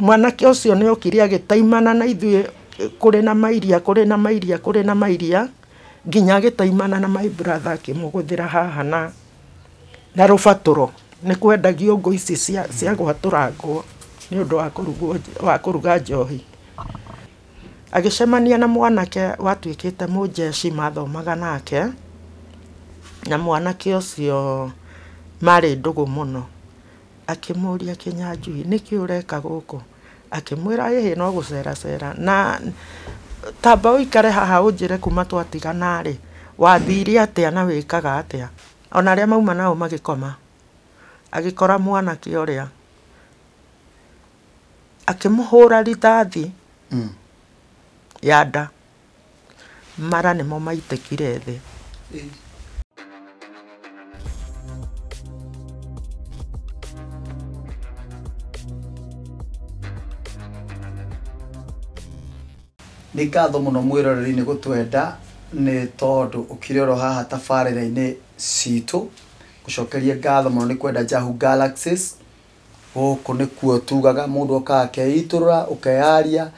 Mwanake ũcio nĩ okire agĩtaimana na ithuĩ kũrĩ na mairia, kũrĩ na mairia, kũrĩ na mairia, nginya agĩtaimana na my brother akĩmũgũthĩra haha na rũbatũro. Nĩ kwendagio ngũ ici cia gwatũrangwo nĩ ũndũ wa kũruga njohi. Agĩcemania na mwanake watuĩkĩte mũnjeci mathomaga nake, na mwanake ũcio marĩ ndũgũ mũno. Akĩmũria, Kĩnyanjui, nĩkĩ ũreka gũkũ? Akĩmwĩra, ĩhĩ no gũceracera. Na tamba ũikare haha ũnjĩre kuma twatigana rĩ, wathire atĩa na wĩkaga atĩa? Ona arĩa mauma nao magĩkoma. Agĩkora mwanake ũrĩa, akĩmũhũra rithathi ya nda. Mara nĩmo maitĩkire thĩ. Nĩ ngatho mũno mwĩroreri nĩ gũtwenda nĩ tondũ ũkĩrĩ oro haha tabarĩra-inĩ citũ. Gũcokeria ngatho mũno nĩ kwenda Jahu Galaxies. Gũkũ nĩkuo tugaga mũndũ okaga akeitũrũra, ũkeyaria,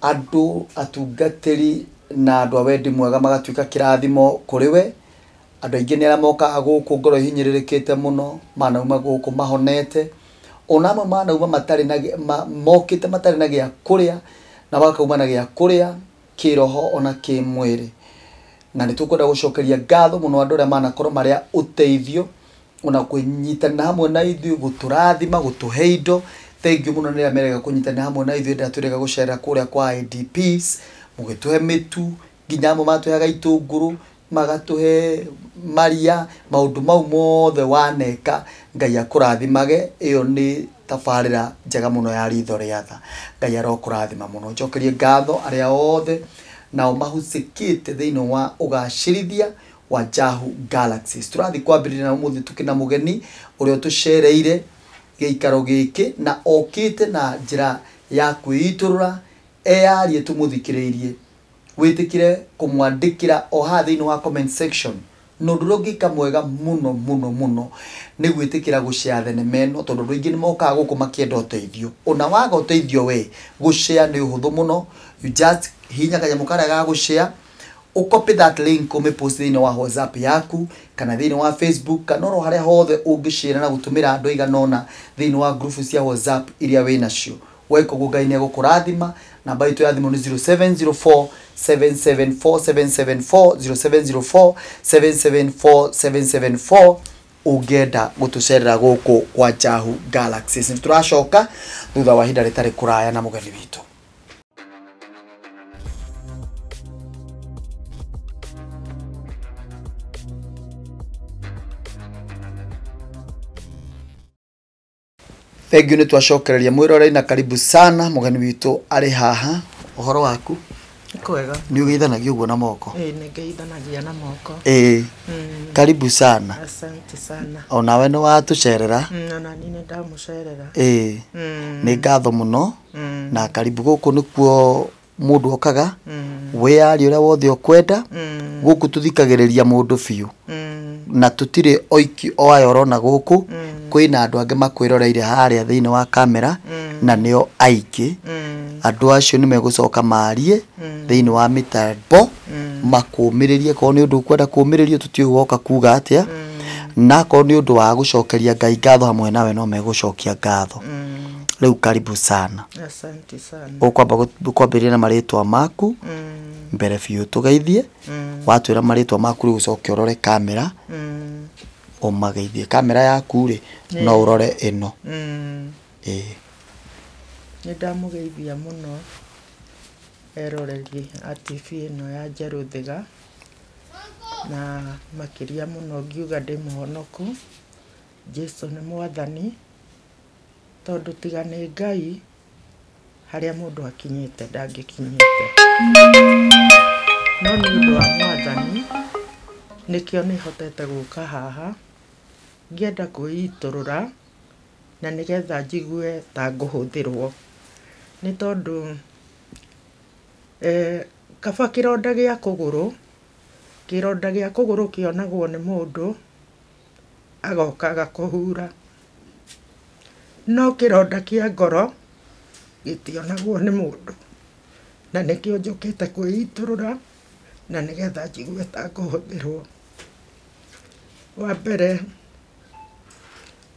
andũ atungatĩri na andũ a wendi mwega magatuĩka kĩrathimo kũrĩ we. Andũ aingĩ nĩ arĩa mokaga gũkũ ngoro ihinyĩrĩrĩkĩte mũno, manauma gũkũ mahonete. Ona amwe manauma matarĩ na mokĩte matarĩ na gĩa kũrĩa, na makauma na gĩa kũrĩa kĩroho ona kĩmwĩrĩ. Na nĩ tũkwenda gũcokeria ngatho mũno andũ arĩa manakorwo marĩ a ũteithio ona kũnyitanĩra hamwe na ithuĩ, gũtũrathima, gũtũhe indo. Thank you mũno nĩ arĩa merega kũnyitanĩra hamwe na ithuĩ rĩrĩa twĩrĩga gũcera kũrĩa kwa IDPs, mũgĩtũhe mĩtu, nginya amwe matũheaga itũngũrũ, magatũhe maria, maũndũ mau mothe waneka, Ngai akũrathimage. Ĩyo nĩ tabarĩra njega mũno ya ritho rĩa tha. Ngai arokũrathima mũno. Njokerie ngatho arĩa othe nao mahucĩkĩte thĩinĩ wa ũgacĩrithia wa Jahu Galaxies. Tũrathiĩ kwambĩrĩria na ũmũthĩ tũkĩna mũgeni ũrĩa ũtũcereire gĩikaro gĩkĩ na okĩte na njĩra ya kwĩitũrũra, eyarie tũmũthikĩrĩirie. Wĩtĩkĩre kũmwandĩkĩra o haha thĩinĩ wa comment section. Na ũndũ ũrĩa ũngĩka mwega mũno mũno mũno nĩ gwĩtĩkĩra gũshare thenema ĩno, tondũ andũ aingĩ nĩ mokaga gũkũ makĩenda ũteithio. Ona waga ũteithio we, gũshare nĩ ũhũthũ mũno. You just hihinya kanyamũ karĩa ga gũshare, ũcopy that link ũmĩpost thĩinĩ wa WhatsApp yaku kana thĩinĩ wa Facebook kana oro harĩa hothe ũngĩshare na gũtũmĩra andũ aigana ũna thĩinĩ wa group cia WhatsApp iria wĩnacio. Weka ũguo Ngai nĩ egũkũrathima. Namba itũ ya thimũ nĩ 0704 774774, 0704 774774 ũngĩenda gũtũcerera gũkũ kwa Jahu Galaxies. Nĩ tũracoka thutha wa ihinda rĩtarĩ kũraya na mũgeni witũ. Thank you, nĩ twacokereria mwĩroreri na karibu sana mũgeni witũ arĩ haha. Ũhoro waku? Kwega. Nĩ ũgeithanagia ũguo na moko? Ĩĩ, nĩ ngeithanagia na moko. Ĩĩ. Karibu sana. Asante sana. Onawe nĩ watũcerera. Ona niĩ nĩ ndamũcerera. Ĩĩ. Nĩ ngatho mũno. Na karibu gũkũ nĩkuo mũndũ okaga, wĩyarie ũrĩa wothe ũkwenda. Gũkũ tũthikagĩrĩria mũndũ biũ. Na tũtirĩ oiki o aya ũrona gũkũ, kwĩna andũ angĩ makwĩroreire harĩa thĩinĩ wa kamera, na nĩo aingĩ. Andũ acio nĩ megũcoka marie thĩinĩ wa mĩtambo, makũmĩrĩrie korwo nĩ ũndũ ũkwenda kũmĩrĩrio, tũtiũĩ woka kuga atĩa. Na akorwo nĩ ũndũ wa gũcokeria Ngai ngatho hamwe nawe, no megũcokia ngatho. Rĩu karibu sana. Asante sana. Ũkwamba kwambĩrĩria na marĩtwa maku mbere biũ tũgeithie. Watwĩra marĩtwa maku rĩu ũcoke ũrore kamera, ũmageithie. Kamera yaku rĩ, no ũrore ĩno. Ĩĩ. Nĩ ndamũgeithia mũno eroreri a TV ĩno ya Njerũ Thiga, na makĩria mũno ngiuga ndĩ mũhonoku. Jesũ nĩ mwathani, tondũ tiga nĩ Ngai harĩa mũndũ akinyĩte ndangĩkinyĩte. No nĩ ũndũ wa mwathani nĩkĩo nĩ hotete gũka haha ngĩenda kwĩitũrũra na nĩgetha njigue ta ngũhũthĩrwo. Nĩ tondũ kaba kĩronda gĩa kũgũrũ, kĩronda gĩa kũgũrũ kĩonagwo nĩ mũndũ agoka agakũhura. No kĩronda kĩa ngoro Gĩtionagwo nĩ mũndũ. Na nĩkĩo njũkĩte kwĩitũrũra na nĩgetha njigue ta ngũhũthĩrwo. Wa mbere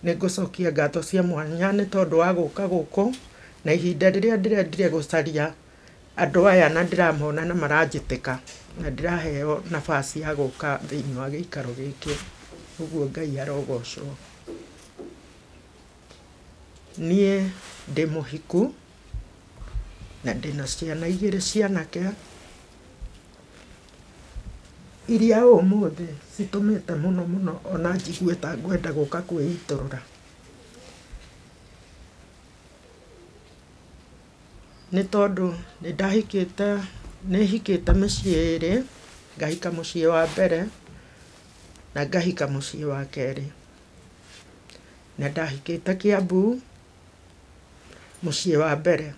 nĩ ngũcokia ngatho cia mwanya nĩ tondũ wa gũka gũkũ na ihinda rĩrĩa ndĩrendire gũcaria andũ aya na ndĩramona na maranjĩtĩka na ndĩraheo nafasi ya gũka thĩinĩ wa gĩikaro gĩkĩ. Ũguo Ngai arogocwo. Niĩ ndĩ mũhiku na ndĩna ciana igĩrĩ cianake iria ũmũthĩ citũmĩte mũno mũno ona njigue ta ngwenda gũka kwĩitũrũra. Nĩ tondũ nĩ ndahikĩte, nĩ hikĩte mĩciĩ ĩrĩ, ngahika mũciĩ wa mbere na ngahika mũciĩ wa kerĩ. Na ndahikĩte Kiambu mũciĩ wa mbere.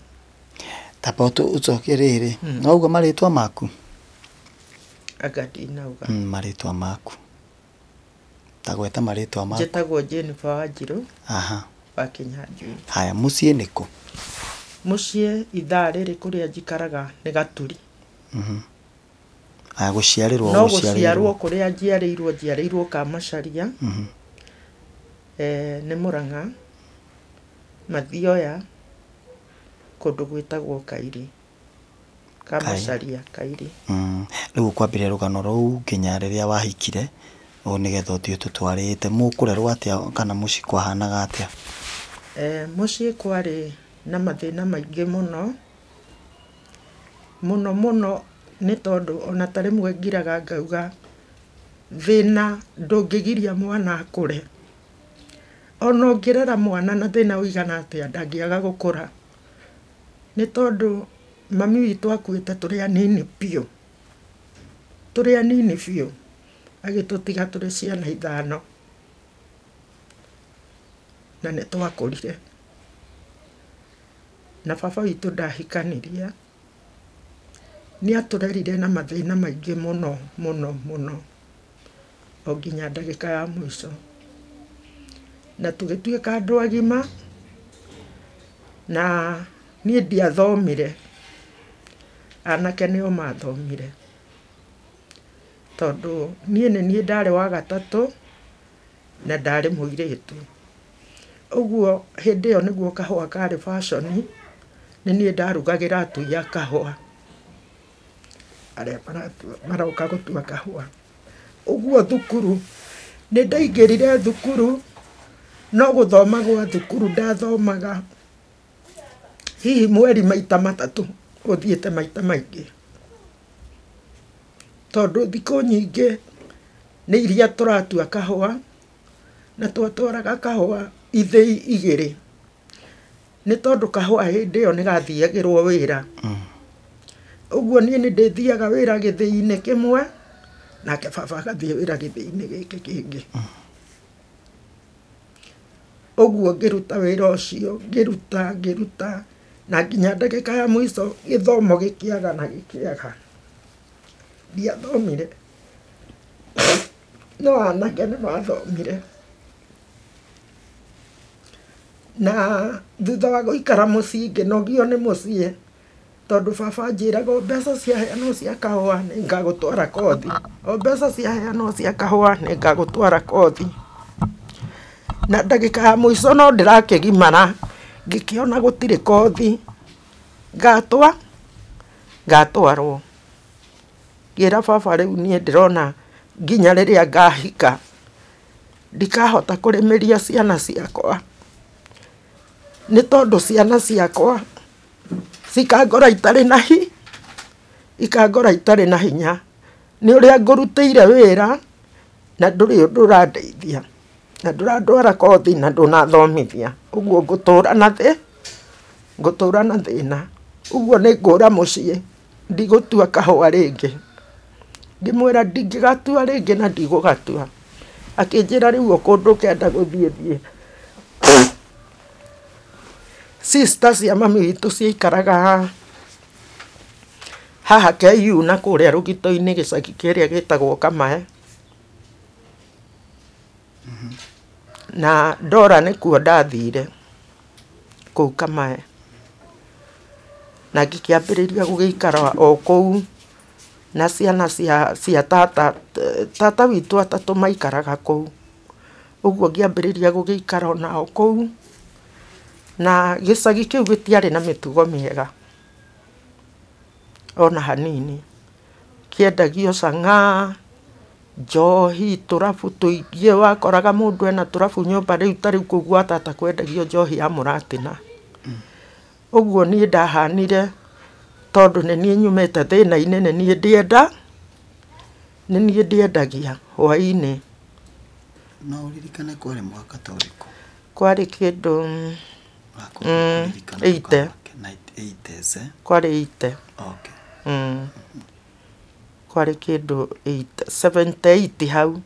Tamba ũcokie rĩrĩ, no uga marĩtwa maku? Anga ndinauga. Marĩtwa maku. Ta gweta marĩtwa maku. Njĩtagwo Jennifer Wanjirũ. Aha. Wa Kinyanjui. Haya, mũciĩ nĩ kũ? Mũciĩ ithaa rĩrĩ kũrĩa njikaraga nĩ Gaturi. Haya, gũciarĩrwo No gũciarwo kũrĩa njiarĩirwo, njiarĩirwo Kamacharia. Nĩ Mũrang'a, Mathioya, kũndũ gwĩtagwo Kairi. Kamacharia, Kairi. Rĩu ũkwambĩrĩria rũgano rũu nginya rĩrĩa wahikire, ũũ nĩgetha ũthiĩ ũtũtwarĩte. Mũkũrerwo atĩa kana mũciĩ kwahanaga atĩa? Mũciĩ kwarĩ na mathĩna maingĩ mũno. Mũno mũno nĩ tondũ ona ta rĩmwe ngiraga ngauga thĩna ndũngĩgiria mwana akũre. Ona ũngĩrera mwana na thĩna ũigana atĩa ndangĩaga gũkũra. Nĩ tondũ mami witũ akuĩte tũrĩ anini biũ. Tũrĩ anini biũ. Agĩtũtiga tũrĩ ciana ithano. Na nĩ twakũrire. Na baba witũ ndahikanirie. Nĩ atũrerire na mathĩna maingĩ mũno mũno mũno. O nginya ndagĩka ya mũico. Na tũgĩtuĩka andũ agima. Na niĩ ndiathomire. Anake nĩo mathomire. Tondũ niĩ nĩ niĩ ndarĩ wa gatatũ na ndarĩ mũirĩtu. Ũguo hĩndĩ ĩyo nĩguo kahũa karĩ fashion, nĩ niĩ ndarugagĩra atui a kahũa. Arĩa maroka gũtua kahũa. Ũguo thukuru, nĩ ndaingĩrire thukuru, no gũthoma gwa thukuru ndathomaga hihi mweri maita matatũ, ũthiĩte maita maingĩ. Tondũ thikũ nyingĩ nĩ iria tũratua kahũa, na twatwaraga kahũa ithĩi igĩrĩ. Nĩ tondũ kahũa hĩndĩ ĩyo nĩ gathiagĩrwo wĩra. Ũguo niĩ nĩ ndĩthiaga wĩra gĩthĩi-inĩ kĩmwe, nake baba agathiĩ wĩra gĩthĩi-inĩ gĩkĩ kĩngĩ. Ũguo ngĩruta wĩra ũcio, ngĩruta, ngĩruta, na nginya ndagĩka ya mũico gĩthomo gĩkĩaga na gĩkĩaga. Ndiathomire. No anake nĩ mathomire. Na thutha wa gũikara mũciĩ ngĩnogio nĩ mũciĩ, tondũ baba anjĩraga o mbeca ciaheanwo cia kahũa nĩ ngagũtwara kothi. O mbeca ciaheanwo cia kahũa nĩ ngagũtwara kothi. Na ndagĩka ya mũico no ndĩrakĩgimara, ngĩkĩona gũtirĩ kothi. Ngatwa, ngatwarwo. Ngĩra baba rĩu niĩ ndĩrona nginya rĩrĩa ngahika, ndikahota kũrĩmĩria ciana ciakwa. Nĩ tondũ ciana ciakwa cikangora itarĩ na hi, ikangora itarĩ na hinya. Nĩ ũrĩa ngũrutĩire wĩra na ndũrĩ ũndũ ũrandeithia. Na ndũrandwara kothi na ndũnathomithia. Ũguo ngũtũra na thĩ, ngũtũra na thĩna. Ũguo nĩ ngũra mũciĩ, ndigũtua kahũa rĩngĩ. Ngĩmwĩra ndingĩgatua rĩngĩ na ndigũgatua. Akĩnjĩra rĩu o kũndũ ũkenda gũthiĩ thiĩ. Sister cia mami witũ ciaikaraga haha KU na kũrĩa rũgito-inĩ gĩcagi kĩrĩa gĩtagwo Kamae. Na ndora nĩkuo ndathire kũu Kamae. Na ngĩkĩambĩrĩria gũgĩikara o kũu na ciana cia tata, tata witũ atatũ maikaraga kũu. Ũguo ngĩambĩrĩria gũgĩikara onao kũu, na gĩcagi kĩu gĩtiarĩ na mĩtugo mĩega ona hanini. Kĩendagio cang'aa, njohi, tũrabu tũingĩ, wakoraga mũndũ ena tũrabu nyũmba rĩu ta rĩu kũu gwa tata kwendagio njohi ya mũratina. Ũguo niĩ ndahanire tondũ nĩ niĩ nyumĩte thĩna-inĩ, nĩ niĩ ndĩenda, nĩ niĩ ndĩendagia hwaĩ-inĩ. No ũririkane kwarĩ mwaka ta ũrĩkũ? Kwarĩ kĩndũ 80. Kwarĩ 80. Okay. Kwarĩ kĩndũ 78 hau.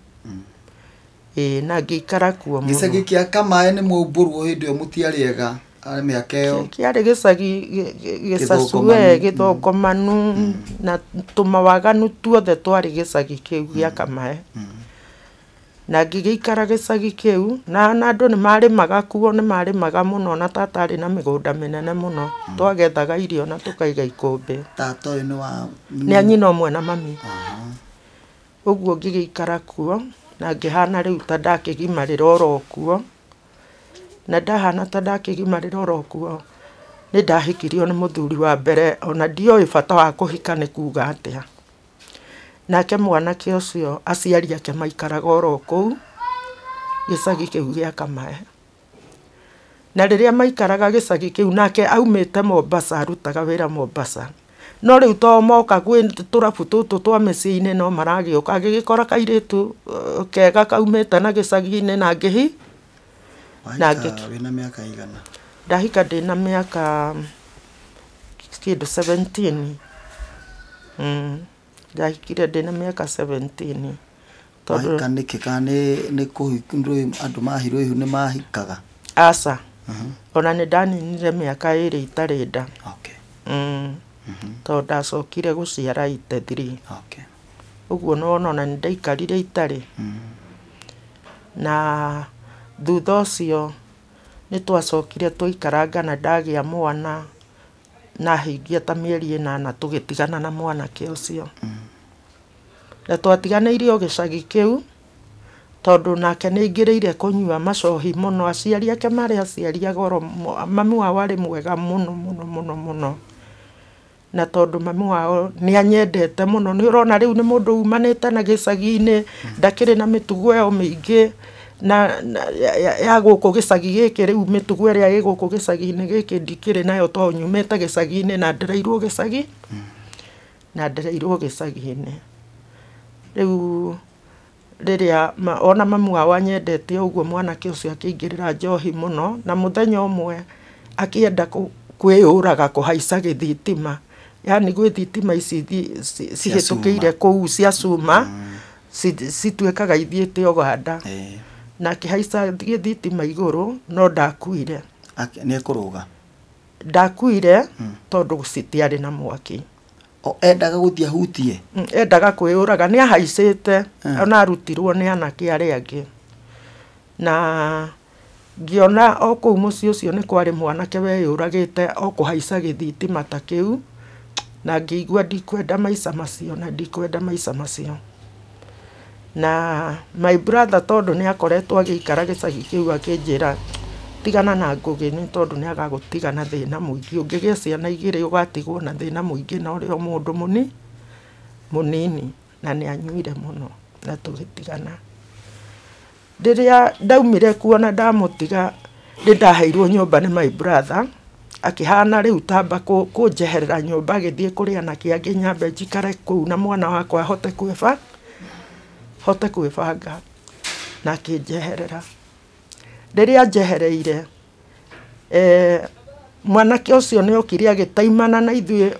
Ĩĩ, na ngĩikara kuo mũno. Gĩcagi kĩa Kamae nĩ mwaumbũrwo hĩndĩ ĩyo mũtiarĩ ega mĩaka ĩyo. Kĩarĩ gĩcagi gĩcacue, gĩthongomanu na tũmawaganu tuothe twarĩ gĩcagi kĩu gĩa Kamae. Na ngĩgĩikara gĩcagi kĩu na andũ nĩ marĩmaga kuo, nĩ marĩmaga mũno na tata arĩ na mĩgũnda mĩnene mũno. Twagethaga irio na tũkaiga ikũmbĩ. Tata ũyũ nĩ wa nĩ a nyina ũmwe na mami. Ũguo ngĩgĩikara kuo na ngĩhana rĩu ta ndakĩgimarĩra oro kuo. Na ndahana ta ndakĩgimarĩra oro kuo, nĩ ndahikirio nĩ mũthuri wa mbere, ona ndioĩ bata wa kũhika nĩ kuga atĩa. Nake mwanake ũcio aciari ake maikaraga oro kũu gĩcagi kĩu gĩa Kamae. Na rĩrĩa maikaraga gĩcagi kĩu, nake aumĩte Mombasa, arutaga wĩra Mombasa. No rĩu to moka gwĩ tũrabu tũtũ twa mĩciĩ-inĩ no maragĩũka, agĩgĩkora kairĩtu kega kaumĩte na gĩcagi-inĩ na ngĩhi. Wahika wĩna mĩaka igana? Ndahika ndĩna mĩaka kĩndũ 17. Ndahikire ndĩna mĩaka 17. Wahika nĩkĩ? Kana nĩ andũ mahirwo ihu nĩ mahikaga? Aca. Ona nĩ ndaninire mĩaka 2 itarĩ nda. Okay. Tondũ ndacokire gũciara 83. Okay. Ũguo nĩwona ona nĩ ndaikarire itarĩ. Na thutha ũcio nĩ twacokire twaikaranga na ndagĩa mwana, na hingia ta mĩeri 8 tũgĩtigana na mwanake ũcio. Na twatiganĩirie o gĩcagi kĩu tondũ nake nĩ aingĩrĩire kũnyua macohi mũno. Aciari ake marĩ aciari a goro, mami wao arĩ mwega mũno mũno mũno mũno. Na tondũ mami wao nĩ anyendete mũno, nĩ ũrona rĩu nĩ mũndũ umanĩte na gĩcagi-inĩ, ndakĩrĩ na mĩtugo ĩyo mĩingĩ na ya gũkũ gĩcagi gĩkĩ. Rĩu mĩtugo ĩrĩa ĩ gũkũ gĩcagi-inĩ gĩkĩ ndikĩrĩ nayo tondũ nyumĩte gĩcagi-inĩ na ndereirwo gĩcagi, na ndereirwo gĩcagi-inĩ. Rĩu rĩrĩa ona mami wao anyendete ũguo, mwanake ũcio akĩingĩrĩra njohi mũno, na mũthenya ũmwe akĩenda kwĩyũraga kũhaica gĩthitima. Yaani gwĩ thitima ici cihĩtũkĩire kũu cia cuma, cituĩkaga ithiĩte Ũganda. Na akĩhaica gĩthitima igũrũ, no ndakuire. Nĩ ekũrũga? Ndakuire tondũ citiarĩ na mwaki. O endaga gũthiĩ ahutie? Endaga kwĩyũraga, nĩ ahaicĩte, ona arutirwo nĩ anake arĩa angĩ. Na ngĩona o kũu mũciĩ ũcio nĩ kwarĩ mwanake weyũragĩte o kũhaica gĩthitima ta kĩu, na ngĩigua ndikwenda maica macio, na ndikwenda maica macio. Na my brother tondũ nĩ akoretwo agĩikara gĩcagi kĩu akĩnjĩra tigana na Ngũgĩ nĩ tondũ nĩ agagũtiga na thĩna mũingĩ, ũngĩgĩa ciana 2 ũgatigwo na thĩna mũingĩ na ũrĩ o mũndũ mũnini. Na nĩ anyuire mũno na tũgĩtigana. Rĩrĩa ndaumire kuo na ndamũtiga, nĩ ndaheirwo nyũmba nĩ my brother, akĩhana rĩu tamba kũnjeherera nyũmba agĩthiĩ kũrĩ anake angĩ nyambe njikare kũu na mwana wakwa ahote kwĩbanga, na akĩnjeherera. Rĩrĩa njehereire, mwanake ũcio nĩ okire agĩtaimana na ithuĩ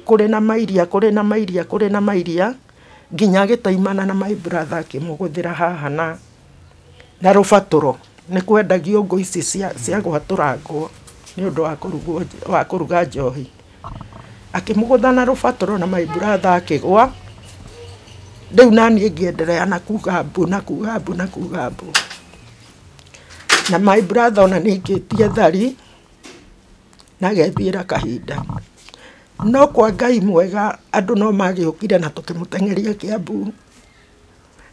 kũrĩ na mairia, kũrĩ na mairia, kũrĩ na mairia, nginya agĩtaimana na my brother akĩmũgũthĩra haha na rũbatũro. Nĩ kwendagio ngũ ici cia gwatũrangwo nĩ ũndũ wa kũruga njohi. Akĩmũgũtha na rũbatũro na my brother akĩgwa. Rĩu naniĩ ngĩenderea na kuga mbu, na kuga mbu, na kuga mbu. Na my brother ona nĩ aikĩtie thari na agethiĩra kahinda. No kwa Ngai mwega andũ no magĩũkire na tũkĩmũteng'eria Kiambu,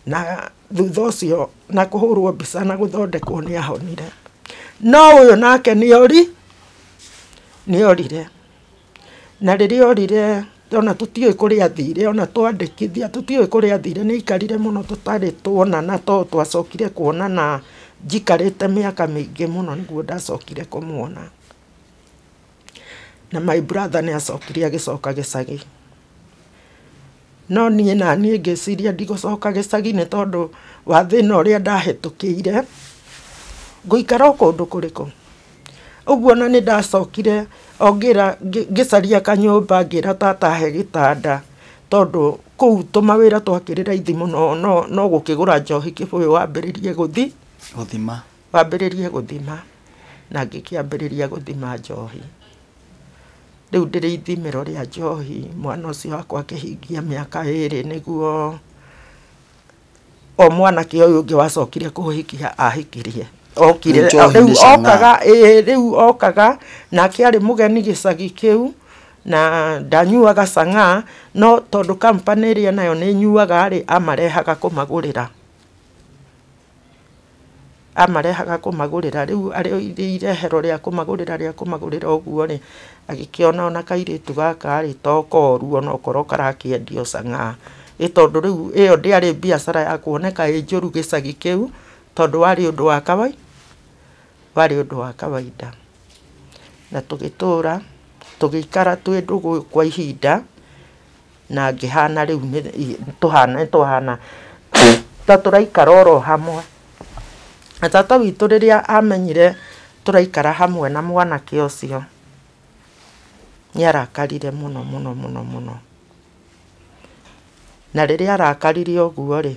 na thutha ũcio na kũhũrwo mbica na gũthondekwo nĩ ahonire. No ũyũ nake nĩ orire. Na rĩrĩa orire ona tũtiũĩ kũrĩa athire, ona twandĩkithia tũtiũĩ kũrĩa athire, nĩ aikarire mũno tũtarĩ tuonana, tondũ twacokire kuonana njikarĩte mĩaka mĩingĩ mũno nĩguo ndacokire kũmuona. Na my brother nĩ acokire agĩcoka gĩcagi. No niĩ na niĩ ngĩciria ndigũcoka gĩcagi nĩ tondũ wa thĩna ũrĩa ndahĩtũkĩire, ngũikara o kũndũ kũrĩkũ. Ũguo ona nĩ ndacokire o ngĩra ngĩcaria kanyũmba ngĩra tata ahe gĩtanda, tondũ kũu tũmawĩra twakĩrĩ raithi mũno, no gũkĩgũra njohi kĩbũyũ wambĩrĩrie gũthima. Wambĩrĩrie gũthima. Na ngĩkĩambĩrĩria gũthima njohi. Rĩu ndĩrĩ ithimĩro rĩa njohi, mwana ũcio wakwa akĩhingia mĩaka 2 nĩguo o mwanake ũyũ ũngĩ wacokire kũhikia ahikirie. Okire rĩu okaga, rĩu okaga nake arĩ mũgeni gĩcagi kĩu, na ndanyuaga cang'aa, no tondũ company ĩrĩa nayo nĩ nyuaga rĩ, amarehaga kũmagũrĩra. Amarehaga kũmagũrĩra. Rĩu arĩ irehero rĩa kũmagũrĩra ũguo rĩ, agĩkĩona ona kairĩtu gaka rĩ to koru onokorwo karakĩendio cang'aa. Ĩ tondũ rĩu ĩyo ndĩarĩ biacara ya kuoneka ĩ njũru gĩcagi kĩu, tondũ warĩ ũndũ wa kawaida, warĩ ũndũ wa kawaida. Na tũgĩtũra, tũgĩikara twĩ ndũgũ kwa ihinda, na ngĩhana rĩu tũhana tũhana ta tũraikara oro hamwe. Na tata witũ rĩrĩa amenyire tũraikara hamwe na mwanake ũcio, nĩ arakarire mũno mũno mũno mũno. Na rĩrĩa arakarire ũguo rĩ,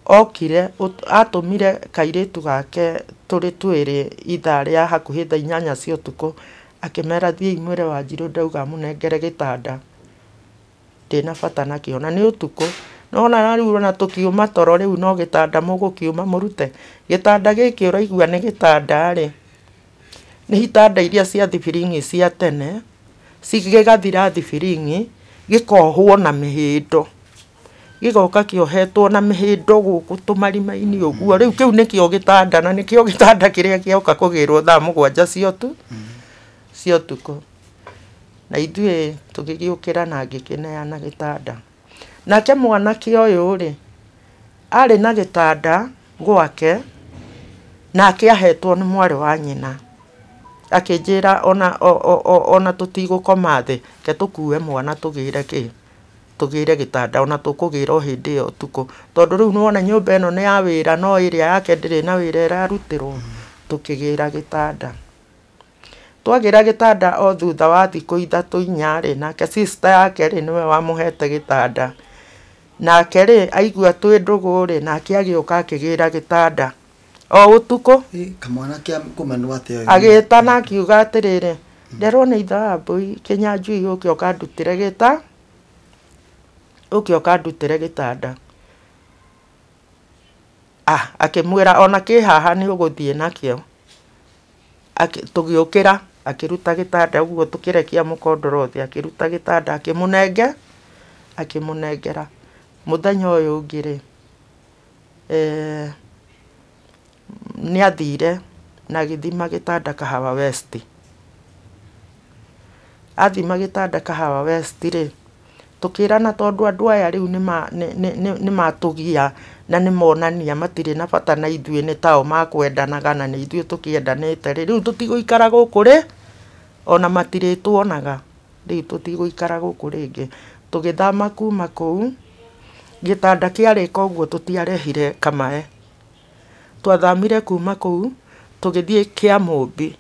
okire atũmire kairĩtu gake tũrĩ twĩrĩ ithaa rĩa hakuhĩ thaa 8 cia ũtukũ, akĩmera thiĩi mwĩre Wanjirũ ndauga mũnengere gĩtanda, ndĩna bata nakĩo, na nĩ ũtukũ. No ona rĩu ona tũkiuma toro rĩu no gĩtanda mũgũkiuma mũrute. Gĩtanda gĩkĩ ũraigua nĩ gĩtanda rĩ, nĩ itanda iria cia thibiring'i cia tene, gĩgathira thibiring'i, gĩkohwo na mĩhĩndo. Gĩgoka kĩohetwo na mĩhĩndo gũkũ tũmarima-inĩ ũguo. Rĩu kĩu nĩkĩo gĩtanda, na nĩkĩo gĩtanda kĩrĩa kĩoka kũgĩrwo thaa 7 cia ũtukũ. Na ithuĩ tũgĩgĩũkĩra na ngĩkĩneana gĩtanda. Nake mwanake ũyũ rĩ, arĩ na gĩtanda gwake, nake ahetwo nĩ mwarĩ wa nyina. Akĩnjĩra ona tũtigũkoma thĩ, reke tũkue mwana tũgĩre kĩ, tũgĩre gĩtanda, ona tũkũgĩra o hĩndĩ ĩyo ũtukũ. Tondũ rĩu nĩwona nyũmba ĩno nĩ ya wĩra, no ĩrĩa yake ndĩrĩ na wĩra ĩrarutĩrwo. Tũkĩgĩra gĩtanda. Twagĩra gĩtanda o thutha wa thikũ 3 4 rĩ, nake sister yake rĩ nĩwe wamũhete gĩtanda. Nake rĩ aigua twĩ ndũgũ rĩ, nake agĩũka akĩgĩra gĩtanda o ũtukũ. Kamwana kĩa kũmenwo atĩa? Agĩtana akiuga atĩrĩrĩ, nderwo nĩ ithe wa mbũi Kĩnyanjui ũke ũkandutĩre ũke ũkandutĩre gĩtanda. Akĩmwĩra ona kĩ haha nĩ ũgũthiĩ nakĩo. Tũgĩũkĩra, akĩruta gĩtanda ũguo tũkĩrekia mũkondoro thĩ, akĩruta gĩtanda akĩmũnengera. Mũthenya ũyũ ũngĩ rĩ, nĩ athire na agĩthima gĩtanda Kahawa West. Athima gĩtanda Kahawa West rĩ, tũkĩrana tondũ andũ aya rĩu nĩ matũgia na nĩ monania matirĩ na bata na ithuĩ, nĩ tao makwendanaga na nĩ ithuĩ tũkĩendanĩte rĩ, rĩu tũtigũikara gũkũ rĩ, ona matirĩtuonaga, rĩu tũtigũikara gũkũ rĩngĩ. Tũgĩthama kuma kũu, gĩtanda kĩarĩka ũguo tũtiarehire kamae. Twathamire kuma kũu tũgĩthiĩ Kĩamũmbi.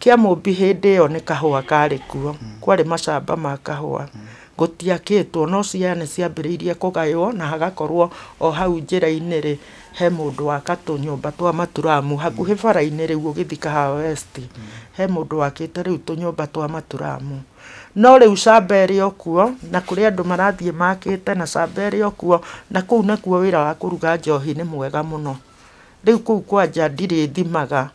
Kĩamũmbi hĩndĩ ĩyo nĩ kahũa karĩ kuo, kwarĩ macamba ma kahũa. Gũtiakĩtwo, no ciaya nĩ ciambĩrĩirie kũgaywo na hagakorwo o hau njĩra-inĩ rĩ, he mũndũ waka tũnyũmba twa maturamu hakuhĩ bara-inĩ rĩu ũgĩthiĩ Kahawa West, he mũndũ wakĩte rĩu tũnyũmba twa maturamu. No rĩu camba ĩrĩ o kuo, na kũrĩ andũ marathiĩ makĩte na camba ĩrĩ o kuo, na kũu nakuo wĩra wa kũruga njohi nĩ mwega mũno. Rĩu kũu kwanja ndirĩ thimaga,